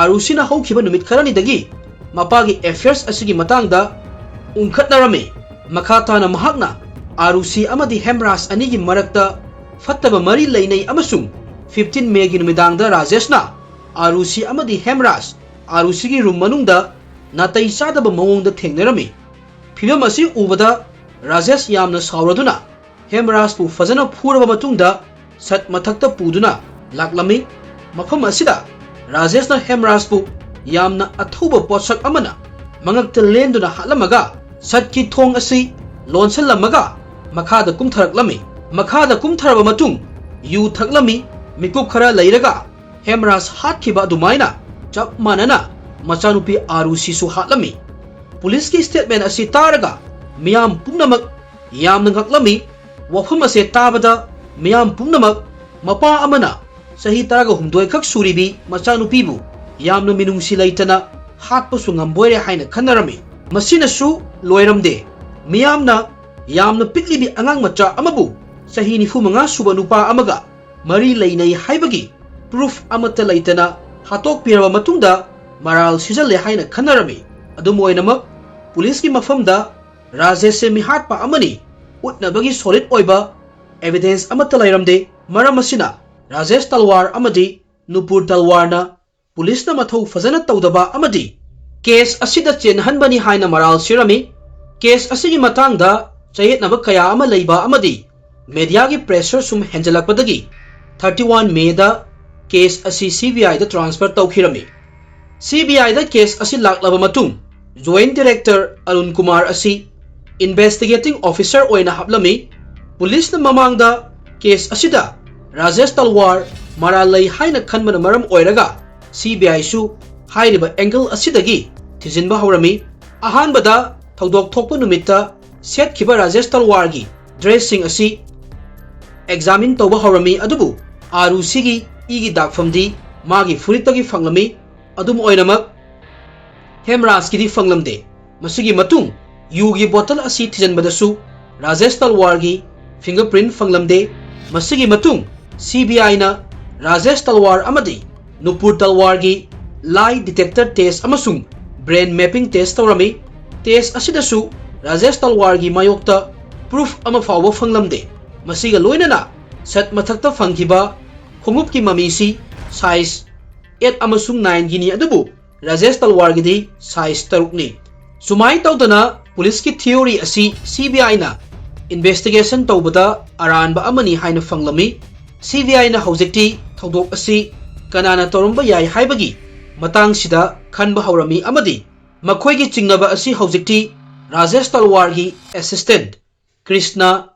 ꯑꯥꯔꯨꯁꯤꯅ ꯍꯧꯈꯤꯕ ꯅꯨꯃꯤꯠ ꯈꯔꯅꯤꯗꯒꯤ ꯃꯄꯥꯒꯤ ꯑꯦꯐꯤꯌꯔꯁ ꯑꯁꯤꯒꯤ ꯃꯇꯥꯡꯗ ꯎꯪꯈꯠꯅꯔꯝꯃꯤ꯫ ꯃꯈꯥ ꯇꯥꯅ ꯃꯍꯥꯛꯅ ꯑꯥꯔꯨꯁꯤ ꯑꯃꯗꯤ ꯍꯦꯝꯔꯥꯖ ꯑꯅꯤꯒꯤ ꯃꯔꯛꯇ ꯐꯠꯇꯕ ꯃꯔꯤ ꯂꯩꯅꯩ ꯑꯃꯁꯨꯡ ꯐꯤꯐꯇꯤꯟ ꯃꯦꯒꯤ ꯅꯨꯃꯤꯗꯥꯡꯗ ꯔꯥꯖꯦꯁꯅ ꯑꯥꯔꯨꯁꯤ ꯑꯃꯗꯤ ꯍꯦꯝꯔꯥꯖ ꯑꯥꯔꯨꯁꯤꯒꯤ ꯔꯨꯝ ꯃꯅꯨꯡꯗ ꯅꯥꯇꯩ ꯆꯥꯗꯕ ꯃꯑꯣꯡꯗ ꯊꯦꯡꯅꯔꯝꯃꯤ꯫ ꯐꯤꯚꯝ ꯑꯁꯤ ꯎꯕꯗ ꯔꯥꯖꯦꯁ ꯌꯥꯝꯅ ꯁꯥꯎꯔꯗꯨꯅ ꯍꯦꯝꯔꯥꯖꯄꯨ ꯐꯖꯅ ꯐꯨꯔꯕ ꯃꯇꯨꯡꯗ ꯁꯠ ꯃꯊꯛꯇ ꯄꯨꯗꯨꯅ ꯂꯥꯛꯂꯝꯃꯤ꯫ ꯃꯐꯝ ꯑꯁꯤꯗ ꯔꯥꯖꯦꯁꯅ ꯍꯦꯝꯔꯥꯖꯄꯨ ꯌꯥꯝꯅ ꯑꯊꯧꯕ ꯄꯣꯠꯁꯛ ꯑꯃꯅ ꯃꯉꯛꯇ ꯂꯦꯟꯗꯨꯅ ꯍꯥꯠꯂꯝꯃꯒ ꯁꯠꯀꯤ ꯊꯣꯡ ꯑꯁꯤ ꯂꯣꯟꯁꯤꯜꯂꯝꯃꯒ ꯃꯈꯥꯗ ꯀꯨꯝꯊꯔꯛꯂꯝꯃꯤ꯫ ꯃꯈꯥꯗ ꯀꯨꯝꯊꯔꯕ ꯃꯇꯨꯡ ꯌꯨ ꯊꯛꯂꯝꯃꯤ꯫ ꯃꯤꯀꯨꯞ ꯈꯔ ꯂꯩꯔꯒ ꯍꯦꯝꯔꯥꯖ ꯍꯥꯠꯈꯤꯕ ꯑꯗꯨꯃꯥꯏꯅ ꯆꯞ ꯃꯥꯟꯅꯅ ꯃꯆꯥꯅꯨꯄꯤ ꯑꯥꯔꯨꯁꯤꯁꯨ ꯍꯥꯠꯂꯝꯃꯤ꯫ ꯄꯨꯂꯤꯁꯀꯤ ꯁ꯭ꯇꯦꯠꯃꯦꯟ ꯑꯁꯤ ꯇꯥꯔꯒ ꯃꯤꯌꯥꯝ ꯄꯨꯝꯅꯃꯛ ꯌꯥꯝꯅ ꯉꯛꯂꯝꯃꯤ꯫ ꯋꯥꯐꯝ ꯑꯁꯦ ꯇꯥꯕꯗ ꯃꯤꯌꯥꯝ ꯄꯨꯝꯅꯃꯛ ꯃꯄꯥ ꯑꯃꯅ ꯆꯍꯤ ꯇꯔꯥꯒ ꯍꯨꯝꯗꯣꯏ ꯈꯛ ꯁꯨꯔꯤꯕꯤ ꯃꯆꯥꯅꯨꯄꯤꯕꯨ ꯌꯥꯝꯅ ꯃꯤꯅꯨꯡꯁꯤ ꯂꯩꯇꯅ ꯍꯥꯠꯄꯁꯨ ꯉꯝꯕꯣꯏꯔꯦ ꯍꯥꯏꯅ ꯈꯟꯅꯔꯝꯃꯤ꯫ ꯃꯁꯤꯅꯁꯨ ꯂꯣꯏꯔꯝꯗꯦ꯫ ꯃꯤꯌꯥꯝꯅ ꯌꯥꯝꯅ ꯄꯤꯛꯂꯤꯕꯤ ꯑꯉꯥꯡ ꯃꯆꯥ ꯑꯃꯕꯨ ꯆꯍꯤ ꯅꯤꯐꯨ ꯃꯉꯥ ꯁꯨꯕ ꯅꯨꯄꯥ ꯑꯃꯒ ꯃꯔꯤ ꯂꯩꯅꯩ ꯍꯥꯏꯕꯒꯤ ꯄ꯭ꯔꯨꯐ ꯑꯃꯠꯇ ꯂꯩꯇꯅ ꯍꯥꯠꯇꯣꯛꯄꯤꯔꯕ ꯃꯇꯨꯡꯗ ꯃꯔꯥꯜ ꯁꯤꯖꯜꯂꯦ ꯍꯥꯏꯅ ꯈꯟꯅꯔꯝꯃꯤ꯫ ꯑꯗꯨꯝ ꯑꯣꯏꯅꯃꯛ, ꯄꯨꯂꯤꯁꯀꯤ ꯃꯐꯝꯗ ꯔꯥꯖꯦꯁꯁꯦ ꯃꯤꯍꯥꯠꯄ ꯑꯃꯅꯤ ꯎꯠꯅꯕꯒꯤ ꯁꯣꯂꯤꯗ ꯑꯣꯏꯕ ꯑꯦꯚꯤꯗꯦꯟꯁ ꯑꯃꯠꯇ ꯂꯩꯔꯝꯗꯦ꯫ ꯃꯔꯝ ꯑꯁꯤꯅ ꯔꯥꯖꯦꯁ ꯇꯜꯋꯥꯔ ꯑꯃꯗꯤ ꯅꯨꯄꯨꯔ ꯇꯜꯋꯥꯔꯅ ꯄꯨꯂꯤꯁꯅ ꯃꯊꯧ ꯐꯖꯅ ꯇꯧꯗꯕ ꯑꯃꯗꯤ ꯀꯦꯁ ꯑꯁꯤꯗ ꯆꯦꯟꯍꯟꯕꯅꯤ ꯍꯥꯏꯅ ꯃꯔꯥꯜ ꯁꯤꯔꯝꯃꯤ꯫ ꯀꯦꯁ ꯑꯁꯤꯒꯤ ꯃꯇꯥꯡꯗ ꯆꯌꯦꯠꯅꯕ ꯀꯌꯥ ꯑꯃ ꯂꯩꯕ ꯑꯃꯗꯤ ꯃꯦꯗꯤꯌꯥꯒꯤ ꯄ꯭ꯔꯦꯁꯔ ꯁꯨꯝ ꯍꯦꯟꯖꯜꯂꯛꯄꯗꯒꯤ ꯊꯥꯔꯇꯤ ꯋꯥꯟ ꯃꯦꯗ ꯀꯦꯁ ꯑꯁꯤ ꯁꯤ ꯕꯤ ꯑꯥꯏꯗ ꯇ꯭ꯔꯥꯟꯁꯐꯔ ꯇꯧꯈꯤꯔꯝꯃꯤ꯫ ꯁꯤ ꯕꯤ ꯑꯥꯏꯗ ꯀꯦꯁ ꯑꯁꯤ ꯂꯥꯛꯂꯕ ꯃꯇꯨꯡ, ꯖꯣꯏꯟꯠ ꯗꯤꯔꯦꯛꯇꯔ ꯑꯔꯨꯟ ꯀꯨꯃꯥꯔ ꯑꯁꯤ investigating officer ꯑꯣꯏꯅ ꯍꯥꯞꯂꯝꯃꯤ꯫ ꯄꯨꯂꯤꯁꯅ ꯃꯃꯥꯡꯗ ꯀꯦꯁ ꯑꯁꯤꯗ ꯔꯥꯖꯦꯁ ꯇꯜꯋꯥꯔ ꯃꯔꯥꯜ ꯂꯩ ꯍꯥꯏꯅ ꯈꯟꯕꯅ ꯃꯔꯝ ꯑꯣꯏꯔꯒ ꯁꯤ ꯕꯤ ꯑꯥꯏꯁꯨ ꯍꯥꯏꯔꯤꯕ ꯑꯦꯡꯒꯜ ꯑꯁꯤꯗꯒꯤ ꯊꯤꯖꯤꯟꯕ ꯍꯧꯔꯝꯃꯤ꯫ ꯑꯍꯥꯟꯕꯗ ꯊꯧꯗꯣꯛ ꯊꯣꯛꯄ ꯅꯨꯃꯤꯠꯇ ꯁꯦꯠꯈꯤꯕ ꯔꯥꯖꯦꯁ ꯇꯜꯋꯥꯔꯒꯤ ꯗ꯭ꯔꯦꯁꯁꯤꯡ ꯑꯁꯤ ꯑꯦꯛꯖꯥꯃꯤꯟ ꯇꯧꯕ ꯍꯧꯔꯝꯃꯤ, ꯑꯗꯨꯕꯨ ꯑꯥꯔꯨꯁꯤꯒꯤ ꯏꯒꯤ ꯗꯥꯛꯐꯝꯗꯤ ꯃꯥꯒꯤ ꯐꯨꯔꯤꯠꯇꯒꯤ ꯐꯪꯂꯝꯃꯤ꯫ ꯑꯗꯨꯝ ꯑꯣꯏꯅꯃꯛ, ꯍꯦꯝꯔꯥꯖꯀꯤꯗꯤ ꯐꯪꯂꯝꯗꯦ꯫ ꯃꯁꯤꯒꯤ ꯃꯇꯨꯡ ꯌꯨꯒꯤ ꯕꯣꯇꯜ ꯑꯁꯤ ꯊꯤꯖꯤꯟꯕꯗꯁꯨ ꯔꯥꯖꯦꯁ ꯇꯜꯋꯥꯔꯒꯤ ꯐꯤꯡꯒꯔ ꯄ꯭ꯔꯤꯟ ꯐꯪꯂꯝꯗꯦ꯫ ꯃꯁꯤꯒꯤ ꯃꯇꯨꯡ ꯁꯤ ꯕꯤ ꯑꯥꯏꯅ ꯔꯥꯖꯦꯁ ꯇꯜꯋꯥꯔ ꯑꯃꯗꯤ ꯅꯨꯄꯨꯔ ꯇꯜꯋꯥꯔꯒꯤ ꯂꯥꯏ ꯗꯤꯇꯦꯛꯇꯔ ꯇꯦꯁ ꯑꯃꯁꯨꯡ ꯕ꯭ꯔꯦꯟ ꯃꯦꯄꯤꯡ ꯇꯦꯁ ꯇꯧꯔꯝꯃꯤ꯫ ꯇꯦꯁ ꯑꯁꯤꯗꯁꯨ ꯔꯥꯖꯦꯁ ꯇꯜꯋꯥꯔꯒꯤ ꯃꯥꯌꯣꯛꯇ ꯄ꯭ꯔꯨꯐ ꯑꯃ ꯐꯥꯎꯕ ꯐꯪꯂꯝꯗꯦ꯫ ꯃꯁꯤꯒ ꯂꯣꯏꯅꯅ ꯁꯠ ꯃꯊꯛꯇ ꯐꯪꯈꯤꯕ ꯈꯣꯡꯎꯞꯀꯤ ꯃꯃꯤꯁꯤ ꯁꯥꯏꯖ ꯑꯦꯠ ꯑꯃꯁꯨꯡ ꯅꯥꯏꯟꯒꯤꯅꯤ, ꯑꯗꯨꯕꯨ ꯔꯥꯖꯦꯁ ꯇꯜꯋꯥꯔꯒꯤꯗꯤ ꯁꯥꯏꯖ ꯇꯔꯨꯛꯅꯤ꯫ ꯁꯨꯃꯥꯏꯅ ꯇꯧꯗꯅ ꯄꯨꯂꯤꯁꯀꯤ ꯊꯤꯑꯣꯔꯤ ꯑꯁꯤ ꯁꯤ ꯕꯤ ꯑꯥꯏꯅ ꯏꯟꯚꯦꯁꯇꯤꯒꯦꯁꯟ ꯇꯧꯕꯗ ꯑꯔꯥꯟꯕ ꯑꯃꯅꯤ ꯍꯥꯏꯅ ꯐꯪꯂꯝꯃꯤ꯫ ꯁꯤ ꯕꯤ ꯑꯥꯏꯅ ꯍꯧꯖꯤꯛꯇꯤ ꯊꯧꯗꯣꯛ ꯑꯁꯤ ꯀꯅꯥꯅ ꯇꯧꯔꯝꯕ ꯌꯥꯏ ꯍꯥꯏꯕꯒꯤ ꯃꯇꯥꯡꯁꯤꯗ ꯈꯟꯕ ꯍꯧꯔꯝꯃꯤ ꯑꯃꯗꯤ ꯃꯈꯣꯏꯒꯤ ꯆꯤꯡꯅꯕ ꯑꯁꯤ ꯍꯧꯖꯤꯛꯇꯤ ꯔꯥꯖꯦꯁ ꯇꯜꯋꯥꯔꯒꯤ ꯑꯦꯁꯤꯁꯇꯦꯟ ꯀ꯭ꯔꯤꯁꯅ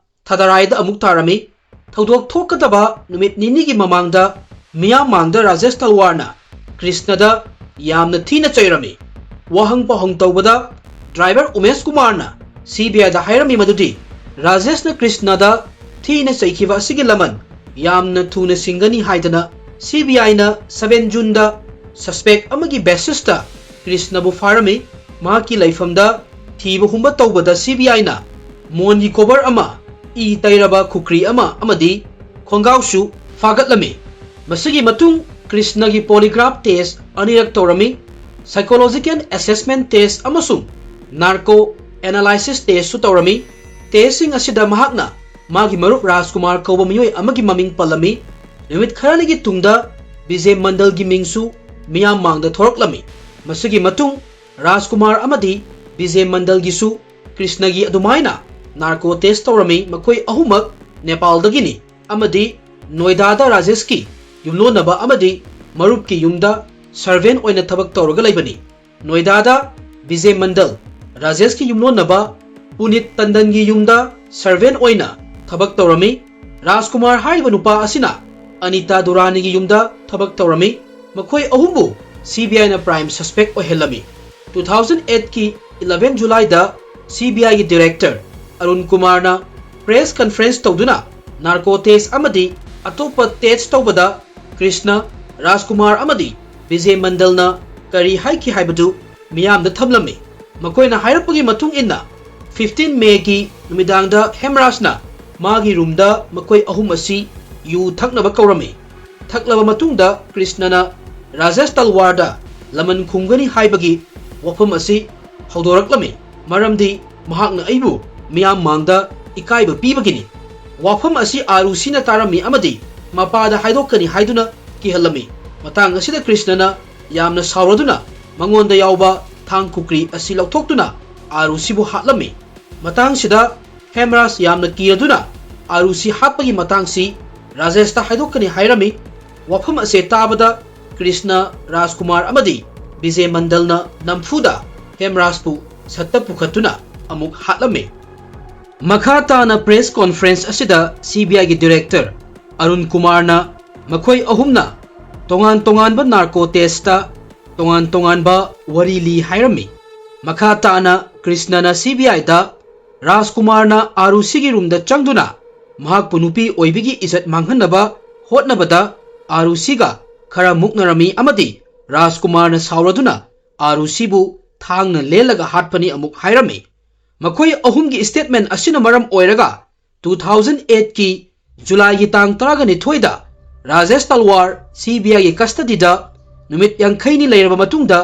ꯊꯥꯗꯔꯥꯏꯗ ꯑꯃꯨꯛ ꯇꯥꯔꯝꯃꯤ꯫ ꯊꯧꯗꯣꯛ ꯊꯣꯛꯀꯗꯕ ꯅꯨꯃꯤꯠ ꯅꯤꯅꯤꯒꯤ ꯃꯃꯥꯡꯗ ꯃꯤꯌꯥꯝ ꯃꯥꯡꯗ ꯔꯥꯖꯦꯁ ꯇꯜꯋꯥꯔꯅ ꯀ꯭ꯔꯤꯁꯅꯗ ꯌꯥꯝꯅ ꯊꯤꯅ ꯆꯩꯔꯝꯃꯤ꯫ ꯋꯥꯍꯪ ꯄꯥꯎꯍꯪ ꯇꯧꯕꯗ ꯗ꯭ꯔꯥꯏꯚꯔ ꯎꯃꯦꯁ ꯀꯨꯃꯥꯔꯅ ꯁꯤ ꯕꯤ ꯑꯥꯏꯗ ꯍꯥꯏꯔꯝꯃꯤ ꯃꯗꯨꯗꯤ ꯔꯥꯖꯦꯁꯅ ꯀ꯭ꯔꯤꯁꯅꯗ ꯊꯤꯅ ꯆꯩꯈꯤꯕ ꯑꯁꯤꯒꯤ ꯂꯃꯟ ꯌꯥꯝꯅ ꯊꯨꯅ ꯁꯤꯡꯒꯅꯤ ꯍꯥꯏꯗꯅ ꯁꯤ ꯕꯤ ꯑꯥꯏꯅ ꯁꯕꯦꯟ ꯖꯨꯟꯗ ꯁꯁꯄꯦꯛ ꯑꯃꯒꯤ ꯕꯦꯁꯤꯁꯇ ꯀ꯭ꯔꯤꯁꯅꯕꯨ ꯐꯥꯔꯝꯃꯤ꯫ ꯃꯍꯥꯛꯀꯤ ꯂꯩꯐꯝꯗ ꯊꯤꯕ ꯍꯨꯝꯕ ꯇꯧꯕꯗ ꯁꯤ ꯕꯤ ꯑꯥꯏꯅ ꯃꯣꯟꯒꯤ ꯀꯣꯚꯔ ꯑꯃ, ꯏ ꯇꯩꯔꯕ ꯈꯨꯀ꯭ꯔꯤ ꯑꯃ ꯑꯃꯗꯤ ꯈꯣꯡꯒꯥꯎꯁꯨ ꯐꯥꯒꯠꯂꯝꯃꯤ꯫ ꯃꯁꯤꯒꯤ ꯃꯇꯨꯡ ꯀ꯭ꯔꯤꯁꯅꯒꯤ ꯄꯣꯂꯤꯒ꯭ꯔꯥꯐ ꯇꯦꯁ ꯑꯅꯤꯔꯛ ꯇꯧꯔꯝꯃꯤ꯫ ꯁꯥꯏꯀꯣꯂꯣꯖꯤꯀꯦꯜ ꯑꯦꯁꯦꯁꯃꯦꯟ ꯇꯦꯁ ꯑꯃꯁꯨꯡ ꯅꯥꯔꯀꯣ ꯑꯦꯅꯥꯂꯥꯏꯁꯤꯁ ꯇꯦꯁꯁꯨ ꯇꯧꯔꯝꯃꯤ꯫ ꯇꯦꯁꯁꯤꯡ ꯑꯁꯤꯗ ꯃꯍꯥꯛꯅ ꯃꯥꯒꯤ ꯃꯔꯨꯞ ꯔꯥꯖꯀꯨꯃꯥꯔ ꯀꯧꯕ ꯃꯤꯑꯣꯏ ꯑꯃꯒꯤ ꯃꯃꯤꯡ ꯄꯜꯂꯝꯃꯤ꯫ ꯅꯨꯃꯤꯠ ꯈꯔꯅꯤꯒꯤ ꯇꯨꯡꯗ ꯕꯤꯖꯦ ꯃꯟꯗꯜꯒꯤ ꯃꯤꯡꯁꯨ ꯃꯤꯌꯥꯝ ꯃꯥꯡꯗ ꯊꯣꯔꯛꯂꯝꯃꯤ꯫ ꯃꯁꯤꯒꯤ ꯃꯇꯨꯡ ꯔꯥꯖꯀꯨꯃꯥꯔ ꯑꯃꯗꯤ ꯕꯤꯖꯦ ꯃꯟꯗꯜꯒꯤꯁꯨ ꯀ꯭ꯔꯤꯁꯅꯒꯤ ꯑꯗꯨꯃꯥꯏꯅ ꯅꯥꯔꯀꯣ ꯇꯦꯁ ꯇꯧꯔꯝꯃꯤ꯫ ꯃꯈꯣꯏ ꯑꯍꯨꯝꯃꯛ ꯅꯦꯄꯥꯜꯗꯒꯤꯅꯤ ꯑꯃꯗꯤ ꯅꯣꯏꯗꯥꯗ ꯔꯥꯖꯦꯁꯀꯤ ꯌꯨꯝꯂꯣꯟꯅꯕ ꯑꯃꯗꯤ ꯃꯔꯨꯞꯀꯤ ꯌꯨꯝꯗ ꯁꯔꯚꯦꯟ ꯑꯣꯏꯅ ꯊꯕꯛ ꯇꯧꯔꯒ ꯂꯩꯕꯅꯤ꯫ ꯅꯣꯏꯗꯥꯗ ꯕꯤꯖꯦ ꯃꯟꯗꯜ, ꯔꯥꯖꯦꯁꯀꯤ ꯌꯨꯝꯂꯣꯟꯅꯕ ꯄꯨꯅꯤꯠ ꯇꯟꯗꯟꯒꯤ ꯌꯨꯝꯗ ꯁꯔꯚꯦꯟ ꯑꯣꯏꯅ ꯊꯕꯛ ꯇꯧꯔꯝꯃꯤ꯫ ꯔꯥꯖꯀꯨꯃꯥꯔ ꯍꯥꯏꯔꯤꯕ ꯅꯨꯄꯥ ꯑꯁꯤꯅ ꯑꯅꯤꯇꯥ ꯗꯨꯔꯥꯅꯤꯒꯤ ꯌꯨꯝꯗ ꯊꯕꯛ ꯇꯧꯔꯝꯃꯤ꯫ ꯃꯈꯣꯏ ꯑꯍꯨꯝꯕꯨ ꯁꯤ ꯕꯤ ꯑꯥꯏꯅ ꯄ꯭ꯔꯥꯏꯝ ꯁꯁꯄꯦꯛ ꯑꯣꯏꯍꯜꯂꯝꯃꯤ꯫ ꯇꯨ ꯊꯥꯎꯖꯟ ꯑꯩꯠꯀꯤ ꯏꯂꯚꯦꯟ ꯖꯨꯂꯥꯏꯗ ꯁꯤ ꯕꯤ ꯑꯥꯏꯒꯤ ꯗꯤꯔꯦꯛꯇꯔ ꯑꯔꯨꯟ ꯀꯨꯃꯥꯔꯅ ꯄ꯭ꯔꯦꯁ ꯀꯟꯐꯔꯦꯟꯁ ꯇꯧꯗꯨꯅ ꯅꯥꯔꯀꯣ ꯇꯦꯁ ꯑꯃꯗꯤ ꯑꯇꯣꯞꯄ ꯇꯦꯁ ꯇꯧꯕꯗ ꯀ꯭ꯔꯤꯁꯅ, ꯔꯥꯖꯀꯨꯃꯥꯔ ꯑꯃꯗꯤ ꯕꯤꯖꯦ ꯃꯟꯗꯜꯅ ꯀꯔꯤ ꯍꯥꯏꯈꯤ ꯍꯥꯏꯕꯗꯨ ꯃꯤꯌꯥꯝꯗ ꯊꯝꯂꯝꯃꯤ꯫ ꯃꯈꯣꯏꯅ ꯍꯥꯏꯔꯛꯄꯒꯤ ꯃꯇꯨꯡ ꯏꯟꯅ, ꯐꯤꯐꯇꯤꯟ ꯃꯦꯒꯤ ꯅꯨꯃꯤꯗꯥꯡꯗ ꯍꯦꯝꯔꯥꯖꯅ ꯃꯥꯒꯤ ꯔꯨꯝꯗ ꯃꯈꯣꯏ ꯑꯍꯨꯝ ꯑꯁꯤ ꯌꯨ ꯊꯛꯅꯕ ꯀꯧꯔꯝꯃꯤ꯫ ꯊꯛꯂꯕ ꯃꯇꯨꯡꯗ ꯀ꯭ꯔꯤꯁꯅꯅ ꯔꯥꯖꯦꯁ ꯇꯜꯋꯥꯔꯗ ꯂꯃꯟ ꯈꯨꯝꯒꯅꯤ ꯍꯥꯏꯕꯒꯤ ꯋꯥꯐꯝ ꯑꯁꯤ ꯍꯧꯗꯣꯔꯛꯂꯝꯃꯤ, ꯃꯔꯝꯗꯤ ꯃꯍꯥꯛꯅ ꯑꯩꯕꯨ ꯃꯤꯌꯥꯝ ꯃꯥꯡꯗ ꯏꯀꯥꯏꯕ ꯄꯤꯕꯒꯤꯅꯤ꯫ ꯋꯥꯐꯝ ꯑꯁꯤ ꯑꯥꯔꯨꯁꯤꯅ ꯇꯥꯔꯝꯃꯤ ꯑꯃꯗꯤ ꯃꯄꯥꯗ ꯍꯥꯏꯗꯣꯛꯀꯅꯤ ꯍꯥꯏꯗꯨꯅ ꯀꯤꯍꯜꯂꯝꯃꯤ꯫ ꯃꯇꯥꯡ ꯑꯁꯤꯗ ꯀ꯭ꯔꯤꯁꯅꯅ ꯌꯥꯝꯅ ꯁꯥꯎꯔꯗꯨꯅ ꯃꯉꯣꯟꯗ ꯌꯥꯎꯕ ꯊꯥꯡ ꯈꯨꯀ꯭ꯔꯤ ꯑꯁꯤ ꯂꯧꯊꯣꯛꯇꯨꯅ ꯑꯥꯔꯨꯁꯤꯕꯨ ꯍꯥꯠꯂꯝꯃꯤ꯫ ꯃꯇꯥꯡꯁꯤꯗ ꯍꯦꯝꯔꯥꯖ ꯌꯥꯝꯅ ꯀꯤꯔꯗꯨꯅ ꯑꯥꯔꯨꯁꯤ ꯍꯥꯠꯄꯒꯤ ꯃꯇꯥꯡꯁꯤ ꯔꯥꯖꯦꯁꯇ ꯍꯥꯏꯗꯣꯛꯀꯅꯤ ꯍꯥꯏꯔꯝꯃꯤ꯫ ꯋꯥꯐꯝ ꯑꯁꯦ ꯇꯥꯕꯗ ꯀ꯭ꯔꯤꯁꯅ, ꯔꯥꯖꯀꯨꯃꯥꯔ ꯑꯃꯗꯤ ꯕꯤꯖꯦ ꯃꯟꯗꯜꯅ ꯅꯝꯐꯨꯗ ꯍꯦꯝꯔꯥꯖꯄꯨ ꯁꯠꯇ ꯄꯨꯈꯠꯇꯨꯅ ꯑꯃꯨꯛ ꯍꯥꯠꯂꯝꯃꯤ꯫ ꯃꯈꯥ ꯇꯥꯅ ꯄ꯭ꯔꯦꯁ ꯀꯣꯟꯐꯔꯦꯟꯁ ꯑꯁꯤꯗ ꯁꯤ ꯕꯤ ꯑꯥꯏꯒꯤ ꯗꯤꯔꯦꯛꯇꯔ ꯑꯔꯨꯟ ꯀꯨꯃꯥꯔꯅ ꯃꯈꯣꯏ ꯑꯍꯨꯝꯅ ꯇꯣꯉꯥꯟ ꯇꯣꯉꯥꯟꯕ ꯅꯥꯔꯀꯣ ꯇꯦꯁꯇ ꯇꯣꯉꯥꯟ ꯇꯣꯉꯥꯟꯕ ꯋꯥꯔꯤ ꯂꯤ ꯍꯥꯏꯔꯝꯃꯤ꯫ ꯃꯈꯥ ꯇꯥꯅ ꯀ꯭ꯔꯤꯁꯅꯅ ꯁꯤ ꯕꯤ ꯑꯥꯏꯗ ꯔꯥꯖꯀꯨꯃꯥꯔꯅ ꯑꯥꯔꯨꯁꯤꯒꯤ ꯔꯨꯝꯗ ꯆꯪꯗꯨꯅ ꯃꯍꯥꯛꯄꯨ ꯅꯨꯄꯤ ꯑꯣꯏꯕꯒꯤ ꯏꯖꯠ ꯃꯥꯡꯍꯟꯅꯕ ꯍꯣꯠꯅꯕꯗ ꯑꯥꯔꯨꯁꯤꯒ ꯈꯔ ꯃꯨꯛꯅꯔꯝꯃꯤ ꯑꯃꯗꯤ ꯔꯥꯖꯀꯨꯃꯥꯔꯅ ꯁꯥꯎꯔꯗꯨꯅ ꯑꯥꯔꯨꯁꯤꯕꯨ ꯊꯥꯡꯅ ꯂꯦꯜꯂꯒ ꯍꯥꯠꯄꯅꯤ ꯑꯃꯨꯛ ꯍꯥꯏꯔꯝꯃꯤ꯫ ꯃꯈꯣꯏ ꯑꯍꯨꯝꯒꯤ ꯁ꯭ꯇꯦꯠꯃꯦꯟ ꯑꯁꯤꯅ ꯃꯔꯝ ꯑꯣꯏꯔꯒ ꯇꯨ ꯊꯥꯎꯖꯟ ꯑꯩꯠꯀꯤ ꯖꯨꯂꯥꯏꯒꯤ ꯇꯥꯡ ꯇꯔꯥꯒ ꯅꯤꯊꯣꯏꯗ ꯔꯥꯖꯦꯁ ꯇꯜꯋꯥꯔ ꯁꯤ ꯕꯤ ꯑꯥꯏꯒꯤ ꯀꯁꯇꯗꯤꯗ ꯅꯨꯃꯤꯠ ꯌꯥꯡꯈꯩꯅꯤ ꯂꯩꯔꯕ ꯃꯇꯨꯡꯗ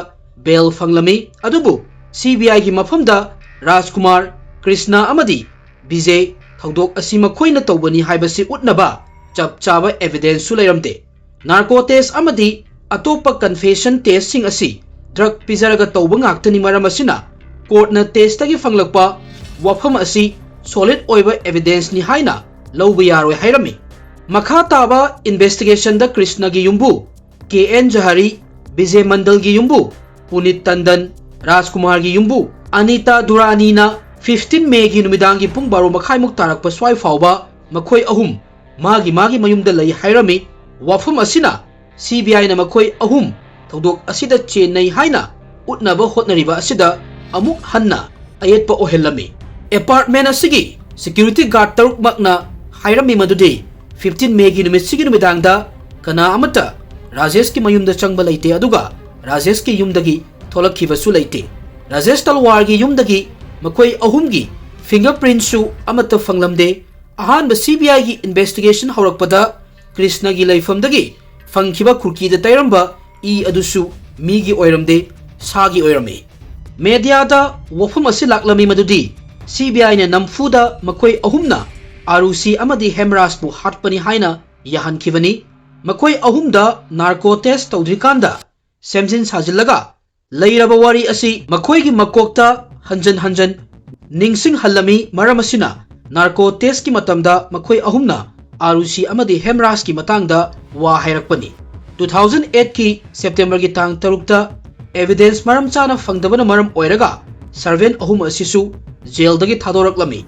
ꯕꯦꯜ ꯐꯪꯂꯝꯃꯤ꯫ ꯑꯗꯨꯕꯨ ꯁꯤ ꯕꯤ ꯑꯥꯏꯒꯤ ꯃꯐꯝꯗ ꯔꯥꯖꯀꯨꯃꯥꯔ, ꯀ꯭ꯔꯤꯁꯅ ꯑꯃꯗꯤ ꯕꯤꯖꯦ ꯊꯧꯗꯣꯛ ꯑꯁꯤ ꯃꯈꯣꯏꯅ ꯇꯧꯕꯅꯤ ꯍꯥꯏꯕꯁꯤ ꯎꯠꯅꯕ ꯆꯞ ꯆꯥꯕ ꯑꯦꯚꯤꯗꯦꯟꯁꯁꯨ ꯂꯩꯔꯝꯗꯦ꯫ ꯅꯥꯔꯀꯣ ꯇꯦꯁ ꯑꯃꯗꯤ ꯑꯇꯣꯞꯄ ꯀꯟꯐꯦꯁꯟ ꯇꯦꯁꯁꯤꯡ ꯑꯁꯤ ꯗ꯭ꯔꯒ ꯄꯤꯖꯔꯒ ꯇꯧꯕ ꯉꯥꯛꯇꯅꯤ, ꯃꯔꯝ ꯑꯁꯤꯅ ꯀꯣꯔꯠꯅ ꯇꯦꯁꯇꯒꯤ ꯐꯪꯂꯛꯄ ꯋꯥꯐꯝ ꯑꯁꯤ ꯁꯣꯂꯤꯗ ꯑꯣꯏꯕ ꯑꯦꯚꯤꯗꯦꯟꯁꯅꯤ ꯍꯥꯏꯅ ꯂꯧꯕ ꯌꯥꯔꯣꯏ ꯍꯥꯏꯔꯝꯃꯤ꯫ ꯃꯈꯥ ꯇꯥꯕ ꯏꯟꯚꯦꯁꯇꯤꯒꯦꯁꯟꯗ ꯀ꯭ꯔꯤꯁꯅꯒꯤ ꯌꯨꯝꯕꯨ ꯀꯦ ꯑꯦꯟ ꯖꯍꯥꯔꯤ, ꯕꯤꯖꯦ ꯃꯟꯗꯜꯒꯤ ꯌꯨꯝꯕꯨ ꯄꯨꯅꯤꯠ ꯇꯟꯗꯟ, ꯔꯥꯖꯀꯨꯃꯥꯔꯒꯤ ꯌꯨꯝꯕꯨ ꯑꯅꯤꯇꯥ ꯗꯨꯔꯥꯅꯤꯅ ꯐꯤꯐꯇꯤꯟ ꯃꯦꯒꯤ ꯅꯨꯃꯤꯗꯥꯡꯒꯤ ꯄꯨꯡ ꯕꯥꯔꯣ ꯃꯈꯥꯏꯃꯨꯛ ꯇꯥꯔꯛꯄ ꯁ꯭ꯋꯥꯏ ꯐꯥꯎꯕ ꯃꯈꯣꯏ ꯑꯍꯨꯝ ꯃꯥꯒꯤ ꯃꯥꯒꯤ ꯃꯌꯨꯝꯗ ꯂꯩ ꯍꯥꯏꯔꯝꯃꯤ꯫ ꯋꯥꯐꯝ ꯑꯁꯤꯅ ꯁꯤ ꯕꯤ ꯑꯥꯏꯅ ꯃꯈꯣꯏ ꯑꯍꯨꯝ ꯊꯧꯗꯣꯛ ꯑꯁꯤꯗ ꯆꯦꯟꯅꯩ ꯍꯥꯏꯅ ꯎꯠꯅꯕ ꯍꯣꯠꯅꯔꯤꯕ ꯑꯁꯤꯗ ꯑꯃꯨꯛ ꯍꯟꯅ ꯑꯌꯦꯠꯄ ꯑꯣꯏꯍꯜꯂꯝꯃꯤ꯫ ꯑꯦꯄꯥꯔꯠꯃꯦꯟ ꯑꯁꯤꯒꯤ ꯁꯦꯀ꯭ꯌꯨꯔꯤꯇꯤ ꯒꯥꯔꯗ ꯇꯔꯨꯛꯃꯛꯅ ꯍꯥꯏꯔꯝꯃꯤ ꯃꯗꯨꯗꯤ ꯐꯤꯐꯇꯤꯟ ꯃꯦꯒꯤ ꯅꯨꯃꯤꯠꯁꯤꯒꯤ ꯅꯨꯃꯤꯗꯥꯡꯗ ꯀꯅꯥ ꯑꯃꯠꯇ ꯔꯥꯖꯦꯁꯀꯤ ꯃꯌꯨꯝꯗ ꯆꯪꯕ ꯂꯩꯇꯦ, ꯑꯗꯨꯒ ꯔꯥꯖꯦꯁꯀꯤ ꯌꯨꯝꯗꯒꯤ ꯊꯣꯛꯂꯛꯈꯤꯕꯁꯨ ꯂꯩꯇꯦ꯫ ꯔꯥꯖꯦꯁ ꯇꯜꯋꯥꯔꯒꯤ ꯌꯨꯝꯗꯒꯤ ꯃꯈꯣꯏ ꯑꯍꯨꯝꯒꯤ ꯐꯤꯡꯒꯔ ꯄ꯭ꯔꯤꯟꯠꯁꯨ ꯑꯃꯠꯇ ꯐꯪꯂꯝꯗꯦ꯫ ꯑꯍꯥꯟꯕ ꯁꯤ ꯕꯤ ꯑꯥꯏꯒꯤ ꯏꯟꯚꯦꯁꯇꯤꯒꯦꯁꯟ ꯍꯧꯔꯛꯄꯗ ꯀ꯭ꯔꯤꯁꯅꯒꯤ ꯂꯩꯐꯝꯗꯒꯤ ꯐꯪꯈꯤꯕ ꯈꯨꯔꯀꯤꯗ ꯇꯩꯔꯝꯕ ꯏ ꯑꯗꯨꯁꯨ ꯃꯤꯒꯤ ꯑꯣꯏꯔꯝꯗꯦ, ꯁꯥꯒꯤ ꯑꯣꯏꯔꯝꯃꯤ꯫ ꯃꯦꯗꯤꯌꯥꯗ ꯋꯥꯐꯝ ꯑꯁꯤ ꯂꯥꯛꯂꯝꯃꯤ ꯃꯗꯨꯗꯤ ꯁꯤ ꯕꯤ ꯑꯥꯏꯅ ꯅꯝꯐꯨꯗ ꯃꯈꯣꯏ ꯑꯍꯨꯝꯅ ꯑꯥꯔꯨꯁꯤ ꯑꯃꯗꯤ ꯍꯦꯝꯔꯥꯖꯄꯨ ꯍꯥꯠꯄꯅꯤ ꯍꯥꯏꯅ ꯌꯥꯍꯟꯈꯤꯕꯅꯤ꯫ ꯃꯈꯣꯏ ꯑꯍꯨꯝꯗ ꯅꯥꯔꯀꯣ ꯇꯦꯁ ꯇꯧꯗ꯭ꯔꯤꯀꯥꯟꯗ ꯁꯦꯝꯖꯤꯟ ꯁꯥꯖꯤꯜꯂꯒ ꯂꯩꯔꯕ ꯋꯥꯔꯤ ꯑꯁꯤ ꯃꯈꯣꯏꯒꯤ ꯃꯀꯣꯛꯇ ꯍꯟꯖꯟ ꯍꯟꯖꯟ ꯅꯤꯡꯁꯤꯡꯍꯜꯂꯝꯃꯤ꯫ ꯃꯔꯝ ꯑꯁꯤꯅ ꯅꯥꯔꯀꯣ ꯇꯦꯁꯀꯤ ꯃꯇꯝꯗ ꯃꯈꯣꯏ ꯑꯍꯨꯝꯅ ꯑꯥꯔꯨꯁꯤ ꯑꯃꯗꯤ ꯍꯦꯝꯔꯥꯖꯀꯤ ꯃꯇꯥꯡꯗ ꯋꯥ ꯍꯥꯏꯔꯛꯄꯅꯤ꯫ ꯇꯨ ꯊꯥꯎꯖꯟ ꯑꯩꯠꯀꯤ ꯁꯦꯞꯇꯦꯝꯕꯔꯒꯤ ꯇꯥꯡ ꯇꯔꯨꯛꯇ ꯑꯦꯚꯤꯗꯦꯟꯁ ꯃꯔꯝ ꯆꯥꯅ ꯐꯪꯗꯕꯅ ꯃꯔꯝ ꯑꯣꯏꯔꯒ ꯁꯔꯚꯦꯟ ꯑꯍꯨꯝ ꯑꯁꯤꯁꯨ ꯖꯦꯜꯗꯒꯤ ꯊꯥꯗꯣꯔꯛꯂꯝꯃꯤ꯫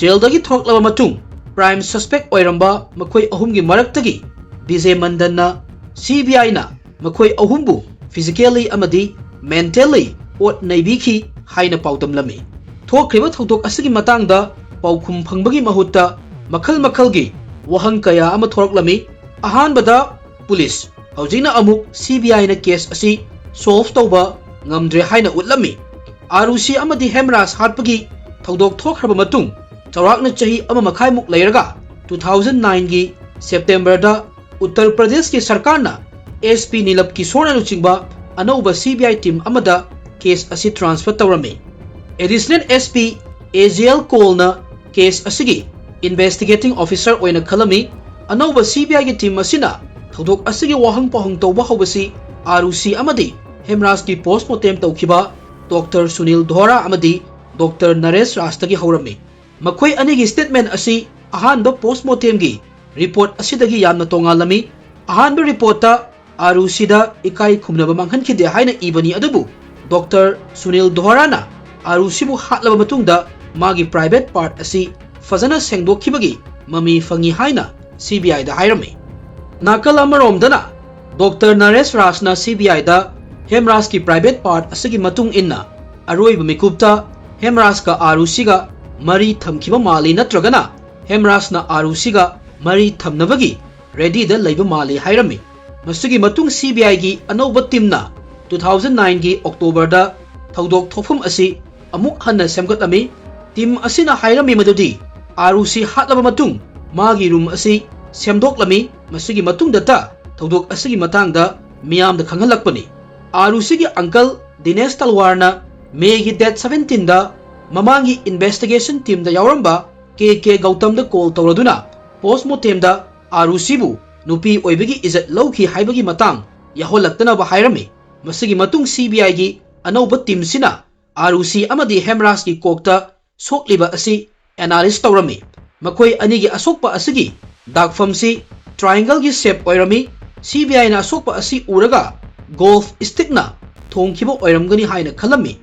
ꯖꯦꯜꯗꯒꯤ ꯊꯣꯔꯛꯂꯕ ꯃꯇꯨꯡ ꯄ꯭ꯔꯥꯏꯝ ꯁꯁꯄꯦꯛ ꯑꯣꯏꯔꯝꯕ ꯃꯈꯣꯏ ꯑꯍꯨꯝꯒꯤ ꯃꯔꯛꯇꯒꯤ ꯕꯤꯖꯦ ꯃꯟꯗꯟꯅ ꯁꯤ ꯕꯤ ꯑꯥꯏꯅ ꯃꯈꯣꯏ ꯑꯍꯨꯝꯕꯨ ꯐꯤꯖꯤꯀꯦꯜꯂꯤ ꯑꯃꯗꯤ ꯃꯦꯟꯇꯦꯜꯂꯤ ꯑꯣꯠ ꯅꯩꯕꯤꯈꯤ ꯍꯥꯏꯅ ꯄꯥꯎꯗꯝꯂꯝꯃꯤ꯫ ꯊꯣꯛꯈ꯭ꯔꯤꯕ ꯊꯧꯗꯣꯛ ꯑꯁꯤꯒꯤ ꯃꯇꯥꯡꯗ ꯄꯥꯎꯈꯨꯝ ꯐꯪꯕꯒꯤ ꯃꯍꯨꯠꯇ ꯃꯈꯜ ꯃꯈꯜꯒꯤ ꯋꯥꯍꯪ ꯀꯌꯥ ꯑꯃ ꯊꯣꯔꯛꯂꯝꯃꯤ꯫ ꯑꯍꯥꯟꯕꯗ ꯄꯨꯂꯤꯁ, ꯍꯧꯖꯤꯛꯅ ꯑꯃꯨꯛ ꯁꯤ ꯕꯤ ꯑꯥꯏꯅ ꯀꯦꯁ ꯑꯁꯤ ꯁꯣꯜꯚ ꯇꯧꯕ ꯉꯝꯗ꯭ꯔꯦ ꯍꯥꯏꯅ ꯎꯠꯂꯝꯃꯤ꯫ ꯑꯥꯔꯨꯁꯤ ꯑꯃꯗꯤ ꯍꯦꯝꯔꯥꯖ ꯍꯥꯠꯄꯒꯤ ꯊꯧꯗꯣꯛ ꯊꯣꯛꯈ꯭ꯔꯕ ꯃꯇꯨꯡ ꯆꯥꯎꯔꯥꯛꯅ ꯆꯍꯤ ꯑꯃ ꯃꯈꯥꯏꯃꯨꯛ ꯂꯩꯔꯒ ꯇꯨ ꯊꯥꯎꯖꯟ ꯅꯥꯏꯟꯒꯤ ꯁꯦꯞꯇꯦꯝꯕꯔꯗ ꯎꯠꯇꯔ ꯄ꯭ꯔꯗꯦꯁꯀꯤ ꯁꯔꯀꯥꯔꯅ ꯑꯦꯁ ꯄꯤ ꯅꯤꯂꯞ ꯀꯤꯁꯣꯔꯅ ꯂꯨꯆꯤꯡꯕ ꯑꯅꯧꯕ ꯁꯤ ꯕꯤ ꯑꯥꯏ ꯇꯤꯝ ꯑꯃꯗ ꯀꯦꯁ ꯑꯁꯤ ꯇ꯭ꯔꯥꯟꯁꯐꯔ ꯇꯧꯔꯝꯃꯤ꯫ ꯑꯦꯗꯤꯁꯅꯦꯜ ꯑꯦꯁ ꯄꯤ ꯑꯦ ꯖꯦ ꯑꯦꯜ ꯀꯣꯜꯅ ꯀꯦꯁ ꯑꯁꯤꯒꯤ ꯏꯟꯚꯦꯁꯇꯤꯒꯦꯇꯤꯡ ꯑꯣꯐꯤꯁꯔ ꯑꯣꯏꯅ ꯈꯜꯂꯝꯃꯤ꯫ ꯑꯅꯧꯕ ꯁꯤ ꯕꯤ ꯑꯥꯏꯒꯤ ꯇꯤꯝ ꯑꯁꯤꯅ ꯊꯧꯗꯣꯛ ꯑꯁꯤꯒꯤ ꯋꯥꯍꯪ ꯄꯥꯎꯍꯪ ꯇꯧꯕ ꯍꯧꯕꯁꯤ ꯑꯥꯔꯨꯁꯤ ꯑꯃꯗꯤ ꯍꯦꯝꯔꯥꯖꯀꯤ ꯄꯣꯁꯃꯣꯔꯇꯦꯝ ꯇꯧꯈꯤꯕ ꯗꯣꯛꯇꯔ ꯁꯨꯅꯤꯜ ꯙꯣꯔꯥ ꯑꯃꯗꯤ ꯗꯣꯛꯇꯔ ꯅꯔꯦꯁ ꯔꯥꯖꯇꯒꯤ ꯍꯧꯔꯝꯃꯤ꯫ ꯃꯈꯣꯏ ꯑꯅꯤꯒꯤ ꯁ꯭ꯇꯦꯠꯃꯦꯟ ꯑꯁꯤ ꯑꯍꯥꯟꯕ ꯄꯣꯁꯃꯣꯔꯇꯦꯝꯒꯤ ꯔꯤꯄꯣꯔꯠ ꯑꯁꯤꯗꯒꯤ ꯌꯥꯝꯅ ꯇꯣꯉꯥꯜꯂꯝꯃꯤ꯫ ꯑꯍꯥꯟꯕ ꯔꯤꯄꯣꯔꯠꯇ ꯑꯥꯔꯨꯁꯤꯗ ꯏꯀꯥꯏ ꯈꯨꯝꯅꯕ ꯃꯥꯡꯍꯟꯈꯤꯗꯦ ꯍꯥꯏꯅ ꯏꯕꯅꯤ, ꯑꯗꯨꯕꯨ ꯗꯣꯛꯇꯔ ꯁꯨꯅꯤꯜ ꯙꯣꯔꯥꯅ ꯑꯥꯔꯨꯁꯤꯕꯨ ꯍꯥꯠꯂꯕ ꯃꯇꯨꯡꯗ ꯃꯥꯒꯤ private part ꯑꯁꯤ ꯐꯖꯅ ꯁꯦꯡꯗꯣꯛꯈꯤꯕꯒꯤ ꯃꯃꯤ ꯐꯪꯉꯤ ꯍꯥꯏꯅ CBI ꯗ ꯍꯥꯏꯔꯝꯃꯤ꯫ ꯅꯥꯀꯜ ꯑꯃꯔꯣꯝꯗꯅ, ꯗꯣꯛꯇꯔ ꯅꯔꯦꯁ ꯔꯥꯖꯅ CBI ꯗ ꯍꯦꯝꯔꯥꯖꯀꯤ private part ꯑꯁꯤꯒꯤ ꯃꯇꯨꯡ ꯏꯟꯅ ꯑꯔꯣꯏꯕ ꯃꯤꯀꯨꯞꯇ ꯍꯦꯝꯔꯥꯖꯀ ꯑꯥꯔꯨꯁꯤꯒ ꯃꯔꯤ ꯊꯝꯈꯤꯕ ꯃꯥꯜꯂꯤ, ꯅꯠꯇ꯭ꯔꯒꯅ ꯍꯦꯝꯔꯥꯖꯅ ꯑꯥꯔꯨꯁꯤꯒ ꯃꯔꯤ ꯊꯝꯅꯕꯒꯤ ready ꯗ ꯂꯩꯕ ꯃꯥꯜꯂꯤ ꯍꯥꯏꯔꯝꯃꯤ꯫ ꯃꯁꯤꯒꯤ ꯃꯇꯨꯡ CBI ꯒꯤ ꯑꯅꯧꯕ team ꯅ two thousand nine ꯒꯤ October ꯗ ꯊꯧꯗꯣꯛ ꯊꯣꯛꯐꯝ ꯑꯁꯤ ꯑꯃꯨꯛ ꯍꯟꯅ ꯁꯦꯝꯒꯠꯂꯝꯃꯤ꯫ Team ꯑꯁꯤꯅ ꯍꯥꯏꯔꯝꯃꯤ ꯃꯗꯨꯗꯤ ꯑꯥꯔꯨꯁꯤ ꯍꯥꯠꯂꯕ ꯃꯇꯨꯡ ꯃꯥꯒꯤ room ꯑꯁꯤ ꯁꯦꯝꯗꯣꯛꯂꯝꯃꯤ꯫ ꯃꯁꯤꯒꯤ ꯃꯇꯨꯡꯗꯇ ꯊꯧꯗꯣꯛ ꯑꯁꯤꯒꯤ ꯃꯇꯥꯡꯗ ꯃꯤꯌꯥꯝꯗ ꯈꯪꯍꯜꯂꯛꯄꯅꯤ꯫ ꯑꯥꯔꯨꯁꯤꯒꯤ uncle ꯗꯤꯅꯦꯁ ꯇꯜꯋꯥꯔꯅ May ꯒꯤ date seventeen ꯗ ꯃꯃꯥꯡꯒꯤ investigation team ꯗ ꯌꯥꯎꯔꯝꯕ ꯀꯦ ꯀꯦ ꯒꯧꯇꯝꯗ call ꯇꯧꯔꯗꯨꯅ post mortem ꯗ ꯑꯥꯔꯨꯁꯤꯕꯨ ꯅꯨꯄꯤ ꯑꯣꯏꯕꯒꯤ ꯏꯖꯠ ꯂꯧꯈꯤ ꯍꯥꯏꯕꯒꯤ ꯃꯇꯥꯡ ꯌꯥꯎꯍꯜꯂꯛꯇꯅꯕ ꯍꯥꯏꯔꯝꯃꯤ꯫ ꯃꯁꯤꯒꯤ ꯃꯇꯨꯡ CBI ꯒꯤ ꯑꯅꯧꯕ team ꯁꯤꯅ ꯑꯥꯔꯨꯁꯤ ꯑꯃꯗꯤ ꯍꯦꯝꯔꯥꯖꯀꯤ ꯀꯣꯛꯇ ꯁꯣꯛꯂꯤꯕ ꯑꯁꯤ analyse ꯇꯧꯔꯝꯃꯤ꯫ ꯃꯈꯣꯏ ꯑꯅꯤꯒꯤ ꯑꯁꯣꯛꯄ ꯑꯁꯤꯒꯤ ꯗꯥꯛꯐꯝꯁꯤ triangle ꯒꯤ shape ꯑꯣꯏꯔꯝꯃꯤ꯫ CBI ꯅ ꯑꯁꯣꯛꯄ ꯑꯁꯤ ꯎꯔꯒ golf stick ꯅ ꯊꯣꯡꯈꯤꯕ ꯑꯣꯏꯔꯝꯒꯅꯤ ꯍꯥꯏꯅ ꯈꯜꯂꯝꯃꯤ꯫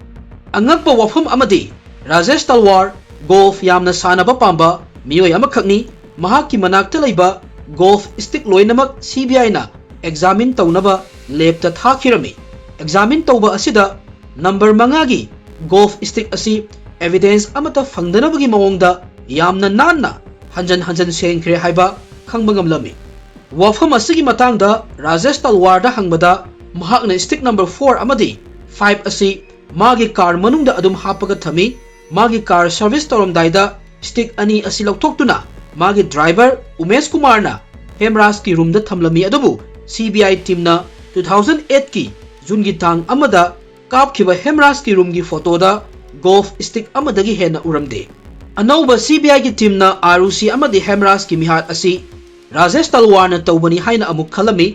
ꯑꯉꯛꯄ ꯋꯥꯐꯝ ꯑꯃꯗꯤ, ꯔꯥꯖꯦꯁ ꯇꯜꯋꯥꯔ golf ꯌꯥꯝꯅ ꯁꯥꯟꯅꯕ ꯄꯥꯝꯕ ꯃꯤꯑꯣꯏ ꯑꯃꯈꯛꯅꯤ꯫ ꯃꯍꯥꯛꯀꯤ ꯃꯅꯥꯛꯇ ꯂꯩꯕ golf stick ꯂꯣꯏꯅꯃꯛ CBI ꯅ examine ꯇꯧꯅꯕ lab ꯇ ꯊꯥꯈꯤꯔꯝꯃꯤ꯫ Examine ꯇꯧꯕ ꯑꯁꯤꯗ number ꯃꯉꯥꯒꯤ golf stick ꯑꯁꯤ evidence ꯑꯃꯠꯇ ꯐꯪꯗꯅꯕꯒꯤ ꯃꯑꯣꯡꯗ ꯌꯥꯝꯅ ꯅꯥꯟꯅ ꯍꯟꯖꯟ ꯍꯟꯖꯟ ꯁꯦꯡꯈ꯭ꯔꯦ ꯍꯥꯏꯕ ꯈꯪꯕ ꯉꯝꯂꯝꯃꯤ꯫ ꯋꯥꯐꯝ ꯑꯁꯤꯒꯤ ꯃꯇꯥꯡꯗ ꯔꯥꯖꯦꯁ ꯇꯜꯋꯥꯔꯗ ꯍꯪꯕꯗ, ꯃꯍꯥꯛꯅ stick number four ꯑꯃꯗꯤ five ꯑꯁꯤ ꯃꯥꯒꯤ car ꯃꯅꯨꯡꯗ ꯑꯗꯨꯝ ꯍꯥꯞꯄꯒ ꯊꯝꯃꯤ꯫ ꯃꯥꯒꯤ car service ꯇꯧꯔꯝꯗꯥꯏꯗ stick ꯑꯅꯤ ꯑꯁꯤ ꯂꯧꯊꯣꯛꯇꯨꯅ ꯃꯥꯒꯤ driver ꯎꯃꯦꯁ ꯀꯨꯃꯥꯔꯅ ꯍꯦꯝꯔꯥꯖꯀꯤ room ꯗ ꯊꯝꯂꯝꯃꯤ꯫ ꯑꯗꯨꯕꯨ CBI team ꯅ two thousand eight ꯀꯤ June ꯒꯤ ꯇꯥꯡ ꯑꯃꯗ ꯀꯥꯞꯈꯤꯕ ꯍꯦꯝꯔꯥꯖꯀꯤ room ꯒꯤ photo ꯗ golf stick ꯑꯃꯗꯒꯤ ꯍꯦꯟꯅ ꯎꯔꯝꯗꯦ꯫ ꯑꯅꯧꯕ CBI ꯒꯤ team ꯅ ꯑꯥꯔꯨꯁꯤ ꯑꯃꯗꯤ ꯍꯦꯝꯔꯥꯖꯀꯤ ꯃꯤꯍꯥꯠ ꯑꯁꯤ ꯔꯥꯖꯦꯁ ꯇꯜꯋꯥꯔꯅ ꯇꯧꯕꯅꯤ ꯍꯥꯏꯅ ꯑꯃꯨꯛ ꯈꯜꯂꯝꯃꯤ꯫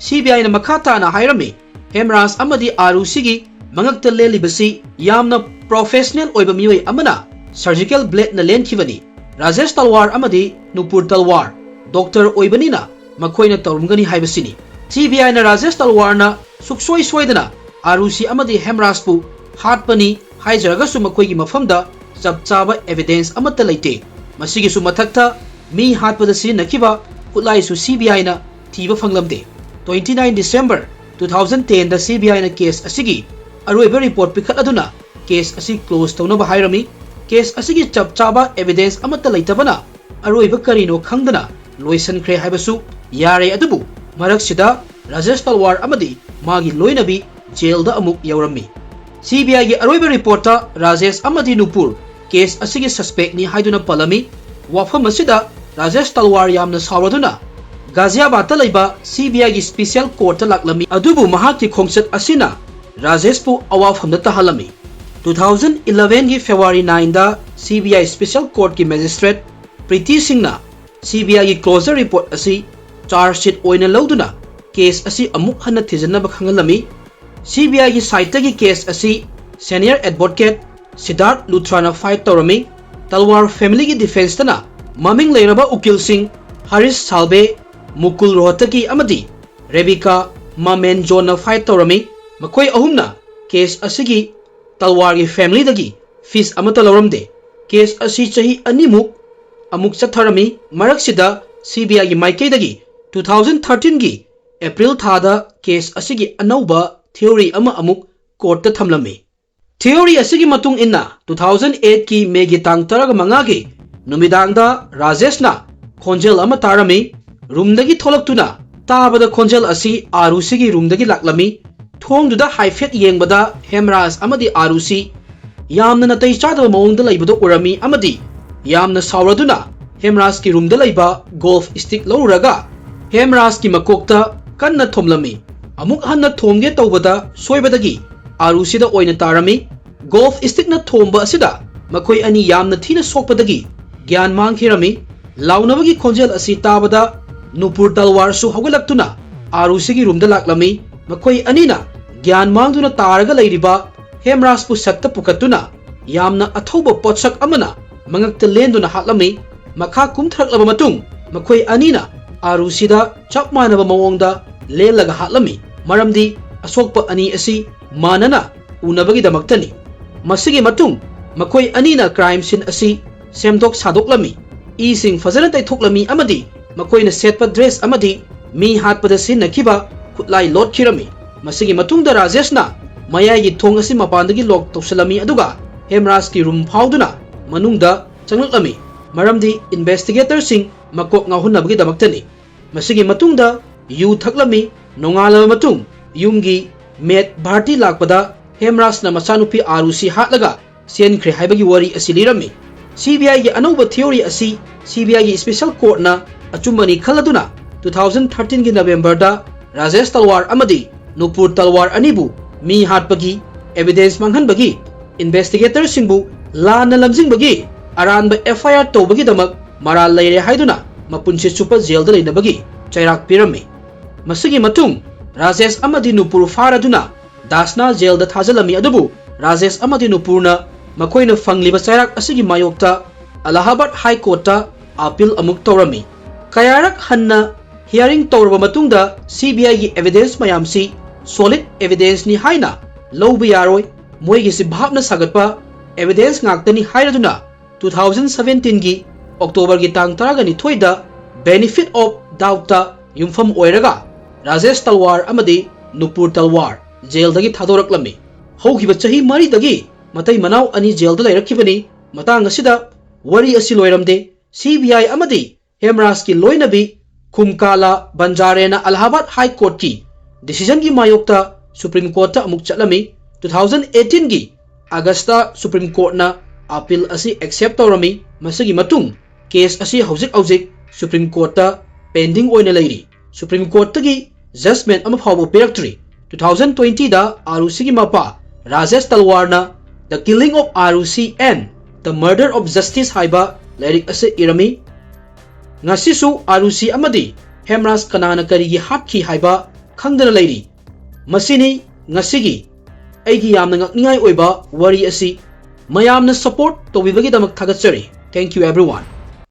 CBI ꯅ ꯃꯈꯥ ꯇꯥꯅ ꯍꯥꯏꯔꯝꯃꯤ, ꯍꯦꯝꯔꯥꯖ ꯑꯃꯗꯤ ꯑꯥꯔꯨꯁꯤꯒꯤ ꯃꯉꯛꯇ ꯂꯦꯜꯂꯤꯕꯁꯤ ꯌꯥꯝꯅ professional ꯑꯣꯏꯕ ꯃꯤꯑꯣꯏ ꯑꯃꯅ surgical blade ꯅ ꯂꯦꯟꯈꯤꯕꯅꯤ꯫ ꯔꯥꯖꯦꯁ ꯇꯜꯋꯥꯔ ꯑꯃꯗꯤ ꯅꯨꯄꯨꯔ ꯇꯜꯋꯥꯔ doctor ꯑꯣꯏꯕꯅꯤꯅ ꯃꯈꯣꯏꯅ ꯇꯧꯔꯝꯒꯅꯤ ꯍꯥꯏꯕꯁꯤꯅꯤ꯫ CBI ꯅ ꯔꯥꯖꯦꯁ ꯇꯜꯋꯥꯔꯅ ꯁꯨꯛꯁꯣꯏ ꯁꯣꯏꯗꯅ ꯑꯥꯔꯨꯁꯤ ꯑꯃꯗꯤ ꯍꯦꯝꯔꯥꯖꯄꯨ ꯍꯥꯠꯄꯅꯤ ꯍꯥꯏꯖꯔꯒꯁꯨ ꯃꯈꯣꯏꯒꯤ ꯃꯐꯝꯗ ꯆꯞ ꯆꯥꯕ evidence ꯑꯃꯠꯇ ꯂꯩꯇꯦ꯫ ꯃꯁꯤꯒꯤꯁꯨ ꯃꯊꯛꯇ, ꯃꯤ ꯍꯥꯠꯄꯗ ꯁꯤꯖꯤꯟꯅꯈꯤꯕ ꯈꯨꯠꯂꯥꯏꯁꯨ C B I ꯅ ꯊꯤꯕ ꯐꯪꯂꯝꯗꯦ꯫ Twenty nine December two thousand ten the C B I ꯅ case ꯑꯁꯤꯒꯤ ꯑꯔꯣꯏꯕ report ꯄꯤꯈꯠꯂꯗꯨꯅ case ꯑꯁꯤ close ꯇꯧꯅꯕ ꯍꯥꯏꯔꯝꯃꯤ꯫ Case ꯑꯁꯤꯒꯤ ꯆꯞ ꯆꯥꯕ evidence ꯑꯃꯠꯇ ꯂꯩꯇꯕꯅ ꯑꯔꯣꯏꯕ ꯀꯔꯤꯅꯣ ꯈꯪꯗꯅ ꯂꯣꯏꯁꯤꯟꯈ꯭ꯔꯦ ꯍꯥꯏꯕꯁꯨ ꯌꯥꯔꯦ꯫ ꯑꯗꯨꯕꯨ ꯃꯔꯛꯁꯤꯗ ꯔꯥꯖꯦꯁ ꯇꯜꯋꯥꯔ ꯑꯃꯗꯤ ꯃꯥꯒꯤ ꯂꯣꯏꯅꯕꯤ ꯖꯦꯜꯗ ꯑꯃꯨꯛ ꯌꯧꯔꯝꯃꯤ꯫ C B I ꯒꯤ ꯑꯔꯣꯏꯕ report ꯇ ꯔꯥꯖꯦꯁ ꯑꯃꯗꯤ ꯅꯨꯄꯨꯔ case ꯑꯁꯤꯒꯤ suspect ꯅꯤ ꯍꯥꯏꯗꯨꯅ ꯄꯜꯂꯝꯃꯤ꯫ ꯋꯥꯐꯝ ꯑꯁꯤꯗ ꯔꯥꯖꯦꯁ ꯇꯜꯋꯥꯔ ꯌꯥꯝꯅ ꯁꯥꯎꯔꯗꯨꯅ ꯒꯥꯖꯤꯌꯥꯕꯥꯗꯇ ꯂꯩꯕ C B I ꯒꯤ special court ꯇ ꯂꯥꯛꯂꯝꯃꯤ꯫ ꯑꯗꯨꯕꯨ ꯃꯍꯥꯛꯀꯤ ꯈꯣꯡꯆꯠ ꯑꯁꯤꯅ ꯔꯥꯖꯦꯁꯄꯨ ꯑꯋꯥꯐꯝꯗ ꯇꯥꯍꯜꯂꯝꯃꯤ꯫ Two thousand eleven ꯒꯤ February nine the C B I special court ꯀꯤ magistrate ꯄ꯭ꯔꯤꯇꯤ ꯁꯤꯡꯅ C B I ꯒꯤ closure report ꯑꯁꯤ charge sheet ꯑꯣꯏꯅ ꯂꯧꯗꯨꯅ case ꯑꯁꯤ ꯑꯃꯨꯛ ꯍꯟꯅ ꯊꯤꯖꯤꯟꯅꯕ ꯈꯪꯍꯜꯂꯝꯃꯤ꯫ C B I ꯒꯤ side ꯇꯒꯤ case ꯑꯁꯤ senior advocate ꯁꯤꯗꯥꯔꯊ ꯂꯨꯊ꯭ꯔꯥꯅ file ꯇꯧꯔꯝꯃꯤ꯫ ꯇꯜꯋꯥꯔ family ꯒꯤ defence ꯇꯅ ꯃꯃꯤꯡ ꯂꯩꯔꯕ ꯎꯀꯤꯜꯁꯤꯡ ꯍꯔꯤꯁ ꯁꯥꯜꯕꯦ, ꯃꯨꯀꯨꯜ ꯔꯣꯍꯇꯒꯤ ꯑꯃꯗꯤ ꯔꯦꯕꯤꯀꯥ ꯃꯥꯃꯦꯟꯖꯣꯟꯅ file ꯇꯧꯔꯝꯃꯤ꯫ ꯃꯈꯣꯏ ꯑꯍꯨꯝꯅ case ꯑꯁꯤꯒꯤ ꯇꯜꯋꯥꯔꯒꯤ family ꯗꯒꯤ fees ꯑꯃꯠꯇ ꯂꯧꯔꯝꯗꯦ꯫ Case ꯑꯁꯤ ꯆꯍꯤ ꯑꯅꯤꯃꯨꯛ ꯑꯃꯨꯛ ꯆꯠꯊꯔꯝꯃꯤ꯫ ꯃꯔꯛꯁꯤꯗ C B I ꯒꯤ ꯃꯥꯏꯀꯩꯗꯒꯤ two thousand thirteen ꯒꯤ April ꯊꯥꯗ case ꯑꯁꯤꯒꯤ ꯑꯅꯧꯕ theory ꯑꯃ ꯑꯃꯨꯛ court ꯇ ꯊꯝꯂꯝꯃꯤ꯫ Theory ꯑꯁꯤꯒꯤ ꯃꯇꯨꯡ ꯏꯟꯅ, two thousand eight ꯀꯤ May ꯒꯤ ꯇꯥꯡ ꯇꯔꯥꯃꯉꯥꯒꯤ ꯅꯨꯃꯤꯗꯥꯡꯗ ꯔꯥꯖꯦꯁꯅ ꯈꯣꯟꯖꯦꯜ ꯑꯃ ꯇꯥꯔꯝꯃꯤ꯫ Room ꯗꯒꯤ ꯊꯣꯛꯂꯛꯇꯨꯅ ꯇꯥꯕꯗ ꯈꯣꯟꯖꯦꯜ ꯑꯁꯤ ꯑꯥꯔꯨꯁꯤꯒꯤ room ꯗꯒꯤ ꯂꯥꯛꯂꯝꯃꯤ꯫ ꯊꯣꯡꯗꯨꯗ ꯍꯥꯏꯐꯦꯠ ꯌꯦꯡꯕꯗ ꯍꯦꯝꯔꯥꯖ ꯑꯃꯗꯤ ꯑꯥꯔꯨꯁꯤ ꯌꯥꯝꯅ ꯅꯥꯇꯩ ꯆꯥꯗꯕ ꯃꯑꯣꯡꯗ ꯂꯩꯕꯗꯨ ꯎꯔꯝꯃꯤ ꯑꯃꯗꯤ ꯌꯥꯝꯅ ꯁꯥꯎꯔꯗꯨꯅ ꯍꯦꯝꯔꯥꯖꯀꯤ room ꯗ ꯂꯩꯕ golf stick ꯂꯧꯔꯨꯔꯒ ꯍꯦꯝꯔꯥꯖꯀꯤ ꯃꯀꯣꯛꯇ ꯀꯟꯅ ꯊꯣꯝꯂꯝꯃꯤ꯫ ꯑꯃꯨꯛ ꯍꯟꯅ ꯊꯣꯝꯒꯦ ꯇꯧꯕꯗ ꯁꯣꯏꯕꯗꯒꯤ ꯑꯥꯔꯨꯁꯤꯗ ꯑꯣꯏꯅ ꯇꯥꯔꯝꯃꯤ꯫ Golf stick ꯅ ꯊꯣꯝꯕ ꯑꯁꯤꯗ ꯃꯈꯣꯏ ꯑꯅꯤ ꯌꯥꯝꯅ ꯊꯤꯅ ꯁꯣꯛꯄꯗꯒꯤ ꯒ꯭ꯌꯥꯟ ꯃꯥꯡꯈꯤꯔꯝꯃꯤ꯫ ꯂꯥꯎꯅꯕꯒꯤ ꯈꯣꯟꯖꯦꯜ ꯑꯁꯤ ꯇꯥꯕꯗ ꯅꯨꯄꯨꯔ ꯇꯜꯋꯥꯔꯁꯨ ꯍꯧꯒꯠꯂꯛꯇꯨꯅ ꯑꯥꯔꯨꯁꯤꯒꯤ room ꯗ ꯂꯥꯛꯂꯝꯃꯤ꯫ ꯃꯈꯣꯏ ꯑꯅꯤꯅ ꯒ꯭ꯌꯥꯟ ꯃꯥꯡꯗꯨꯅ ꯇꯥꯔꯒ ꯂꯩꯔꯤꯕ ꯍꯦꯝꯔꯥꯖꯄꯨ ꯁꯠꯇ ꯄꯨꯈꯠꯇꯨꯅ ꯌꯥꯝꯅ ꯑꯊꯧꯕ ꯄꯣꯠꯁꯛ ꯑꯃꯅ ꯃꯉꯛꯇ ꯂꯦꯟꯗꯨꯅ ꯍꯥꯠꯂꯝꯃꯤ꯫ ꯃꯈꯥ ꯀꯨꯝꯊꯔꯛꯂꯕ ꯃꯇꯨꯡ ꯃꯈꯣꯏ ꯑꯅꯤꯅ ꯑꯥꯔꯨꯁꯤꯗ ꯆꯞ ꯃꯥꯟꯅꯕ ꯃꯑꯣꯡꯗ ꯂꯦꯜꯂꯒ ꯍꯥꯠꯂꯝꯃꯤ, ꯃꯔꯝꯗꯤ ꯑꯁꯣꯛꯄ ꯑꯅꯤ ꯑꯁꯤ ꯃꯥꯟꯅꯅ ꯎꯅꯕꯒꯤꯗꯃꯛꯇꯅꯤ꯫ ꯃꯁꯤꯒꯤ ꯃꯇꯨꯡ ꯃꯈꯣꯏ ꯑꯅꯤꯅ ꯀ꯭ꯔꯥꯏꯝ ꯁꯤꯟ ꯑꯁꯤ ꯁꯦꯝꯗꯣꯛ ꯁꯥꯗꯣꯛꯂꯝꯃꯤ꯫ ꯏꯁꯤꯡ ꯐꯖꯅ ꯇꯩꯊꯣꯛꯂꯝꯃꯤ ꯑꯃꯗꯤ ꯃꯈꯣꯏꯅ ꯁꯦꯠꯄ ꯗ꯭ꯔꯦꯁ ꯑꯃꯗꯤ ꯃꯤ ꯍꯥꯠꯄꯗ ꯁꯤꯖꯤꯟꯅꯈꯤꯕ ꯈꯨꯠꯂꯥꯏ ꯂꯣꯠꯈꯤꯔꯝꯃꯤ꯫ ꯃꯁꯤꯒꯤ ꯃꯇꯨꯡꯗ ꯔꯥꯖꯦꯁꯅ ꯃꯌꯥꯏꯒꯤ ꯊꯣꯡ ꯑꯁꯤ ꯃꯄꯥꯟꯗꯒꯤ ꯂꯣꯛ ꯇꯧꯁꯤꯜꯂꯝꯃꯤ, ꯑꯗꯨꯒ ꯍꯦꯝꯔꯥꯖꯀꯤ ꯔꯨꯝ ꯐꯥꯎꯗꯨꯅ ꯃꯅꯨꯡꯗ ꯆꯪꯂꯛꯂꯝꯃꯤ, ꯃꯔꯝꯗꯤ ꯏꯟꯚꯦꯁꯇꯤꯒꯦꯇꯔꯁꯤꯡ ꯃꯀꯣꯛ ꯉꯥꯎꯍꯟꯅꯕꯒꯤꯗꯃꯛꯇꯅꯤ꯫ ꯃꯁꯤꯒꯤ ꯃꯇꯨꯡꯗ ꯌꯨ ꯊꯛꯂꯝꯃꯤ꯫ ꯅꯣꯡꯉꯥꯜꯂꯕ ꯃꯇꯨꯡ ꯌꯨꯝꯒꯤ ꯃꯦꯠ ꯚꯥꯔꯇꯤ ꯂꯥꯛꯄꯗ ꯍꯦꯝꯔꯥꯖꯅ ꯃꯆꯥꯅꯨꯄꯤ ꯑꯥꯔꯨꯁꯤ ꯍꯥꯠꯂꯒ ꯆꯦꯟꯈ꯭ꯔꯦ ꯍꯥꯏꯕꯒꯤ ꯋꯥꯔꯤ ꯑꯁꯤ ꯂꯤꯔꯝꯃꯤ꯫ ꯁꯤ ꯕꯤ ꯑꯥꯏꯒꯤ ꯑꯅꯧꯕ ꯊꯤꯑꯣꯔꯤ ꯑꯁꯤ ꯁꯤ ꯕꯤ ꯑꯥꯏꯒꯤ ꯁ꯭ꯄꯦꯁꯦꯜ ꯀꯣꯔꯠꯅ ꯑꯆꯨꯝꯕꯅꯤ ꯈꯜꯂꯗꯨꯅ two thousand thirteen ꯒꯤ ꯅꯕꯦꯝꯕꯔꯗ ꯔꯥꯖꯦꯁ ꯇꯜꯋꯥꯔ ꯑꯃꯗꯤ ꯅꯨꯄꯨꯔ ꯇꯜꯋꯥꯔ ꯑꯅꯤꯕꯨ ꯃꯤ ꯍꯥꯠꯄꯒꯤ, ꯑꯦꯚꯤꯗꯦꯟꯁ ꯃꯥꯡꯍꯟꯕꯒꯤ, ꯏꯟꯚꯦꯁꯇꯤꯒꯦꯇꯔꯁꯤꯡꯕꯨ ꯂꯥꯟꯅ ꯂꯝꯖꯤꯡꯕꯒꯤ ꯑꯔꯥꯟꯕ ꯑꯦꯐ ꯑꯥꯏ ꯑꯥꯔ ꯇꯧꯕꯒꯤꯗꯃꯛ ꯃꯔꯥꯜ ꯂꯩꯔꯦ ꯍꯥꯏꯗꯨꯅ ꯃꯄꯨꯟꯁꯤ ꯆꯨꯞꯄ ꯖꯦꯜꯗ ꯂꯩꯅꯕꯒꯤ ꯆꯩꯔꯥꯛ ꯄꯤꯔꯝꯃꯤ꯫ ꯃꯁꯤꯒꯤ ꯃꯇꯨꯡ ꯔꯥꯖꯦꯁ ꯑꯃꯗꯤ ꯅꯨꯄꯨꯔ ꯐꯥꯔꯗꯨꯅ ꯗꯥꯁꯅꯥ ꯖꯦꯜꯗ ꯊꯥꯖꯤꯜꯂꯝꯃꯤ, ꯑꯗꯨꯕꯨ ꯔꯥꯖꯦꯁ ꯑꯃꯗꯤ ꯅꯨꯄꯨꯔꯅ ꯃꯈꯣꯏꯅ ꯐꯪꯂꯤꯕ ꯆꯩꯔꯥꯛ ꯑꯁꯤꯒꯤ ꯃꯥꯌꯣꯛꯇ ꯑꯂꯥꯍꯥꯕꯥꯗ ꯍꯥꯏ ꯀꯣꯔꯠꯇ ꯑꯥꯄꯤꯜ ꯑꯃꯨꯛ ꯇꯧꯔꯝꯃꯤ꯫ ꯀꯌꯥꯔꯛ ꯍꯟꯅ ꯍꯤꯌꯥꯔꯤꯡ ꯇꯧꯔꯕ ꯃꯇꯨꯡꯗ ꯁꯤ ꯕꯤ ꯑꯥꯏꯒꯤ ꯑꯦꯚꯤꯗꯦꯟꯁ ꯃꯌꯥꯝꯁꯤ ꯁꯣꯂꯤꯗ ꯑꯦꯚꯤꯗꯦꯟꯁꯅꯤ ꯍꯥꯏꯅ ꯂꯧꯕ ꯌꯥꯔꯣꯏ, ꯃꯣꯏꯒꯤꯁꯤ ꯚꯥꯞꯅ ꯁꯥꯒꯠꯄ ꯑꯦꯚꯤꯗꯦꯟꯁ ꯉꯥꯛꯇꯅꯤ ꯍꯥꯏꯔꯗꯨꯅ two thousand seventeen ꯒꯤ ꯑꯣꯛꯇꯣꯕꯔꯒꯤ ꯇꯥꯡ ꯇꯔꯥꯅꯤꯊꯣꯏꯗ benefit of doubtꯇ ꯌꯨꯝꯐꯝ ꯑꯣꯏꯔꯒ ꯔꯥꯖꯦꯁ ꯇꯜꯋꯥꯔ ꯑꯃꯗꯤ ꯅꯨꯄꯨꯔ ꯇꯜꯋꯥꯔ ꯖꯦꯜꯗꯒꯤ ꯊꯥꯗꯣꯔꯛꯂꯝꯃꯤ꯫ ꯍꯧꯈꯤꯕ ꯆꯍꯤ ꯃꯔꯤꯗꯒꯤ ꯃꯇꯩ ꯃꯅꯥꯎ ꯑꯅꯤ ꯖꯦꯜꯗ ꯂꯩꯔꯛꯈꯤꯕꯅꯤ꯫ ꯃꯇꯥꯡ ꯑꯁꯤꯗ ꯋꯥꯔꯤ ꯑꯁꯤ ꯂꯣꯏꯔꯝꯗꯦ꯫ ꯁꯤ ꯕꯤ ꯑꯥꯏ ꯑꯃꯗꯤ ꯍꯦꯝꯔꯥꯖꯀꯤ ꯂꯣꯏꯅꯕꯤ ꯈꯨꯝꯀꯥꯂꯥ ꯕꯟꯖꯥꯔꯦꯅ ꯑꯂꯥꯍꯥꯕꯥꯗ ꯍꯥꯏ ꯀꯣꯔꯠꯀꯤ ꯗꯤꯁꯤꯖꯟꯒꯤ ꯃꯥꯌꯣꯛꯇ ꯁꯨꯄ꯭ꯔꯤꯝ ꯀꯣꯔꯠꯇ ꯑꯃꯨꯛ ꯆꯠꯂꯝꯃꯤ꯫ Two thousand eighteen ꯒꯤ ꯑꯥꯒꯁꯇ ꯁꯨꯄ꯭ꯔꯤꯝ ꯀꯣꯔꯠꯅ ꯑꯥꯄꯤꯜ ꯑꯁꯤ ꯑꯦꯛꯁꯦꯞ ꯇꯧꯔꯝꯃꯤ꯫ ꯃꯁꯤꯒꯤ ꯃꯇꯨꯡ ꯀꯦꯁ ꯑꯁꯤ ꯍꯧꯖꯤꯛ ꯍꯧꯖꯤꯛ ꯁꯨꯄ꯭ꯔꯤꯝ ꯀꯣꯔꯠꯇ ꯄꯦꯟꯗꯤꯡ ꯑꯣꯏꯅ ꯂꯩꯔꯤ꯫ ꯁꯨꯄ꯭ꯔꯤꯝ ꯀꯣꯔꯠꯇꯒꯤ ꯖꯖꯃꯦꯟ ꯑꯃ ꯐꯥꯎꯕ ꯄꯤꯔꯛꯇ꯭ꯔꯤ꯫ Two thousand twenty ꯗ ꯑꯥꯔꯨꯁꯤꯒꯤ ꯃꯄꯥ Rajesh ꯇꯜꯋꯥꯔꯅ The Killing of Arusi and The Murder of Justice ꯍꯥꯏꯕ ꯂꯥꯏꯔꯤꯛ ꯑꯁꯤ ꯏꯔꯝꯃꯤ꯫ ꯉꯁꯤꯁꯨ ꯑꯥꯔꯨꯁꯤ ꯑꯃꯗꯤ ꯍꯦꯝꯔꯥꯖ ꯀꯅꯥꯅ ꯀꯔꯤꯒꯤ ꯍꯥꯠꯈꯤ ꯍꯥꯏꯕ ꯈꯪꯗꯅ ꯂꯩꯔꯤ꯫ ꯃꯁꯤꯅꯤ ꯉꯁꯤꯒꯤ ꯑꯩꯒꯤ ꯌꯥꯝꯅ ꯉꯛꯅꯤꯡꯉꯥꯏ ꯑꯣꯏꯕ ꯋꯥꯔꯤ ꯑꯁꯤ꯫ ꯃꯌꯥꯝꯅ ꯁꯄꯣꯔꯠ ꯇꯧꯕꯤꯕꯒꯤꯗꯃꯛ ꯊꯥꯒꯠꯆꯔꯤ꯫ Thank you everyone.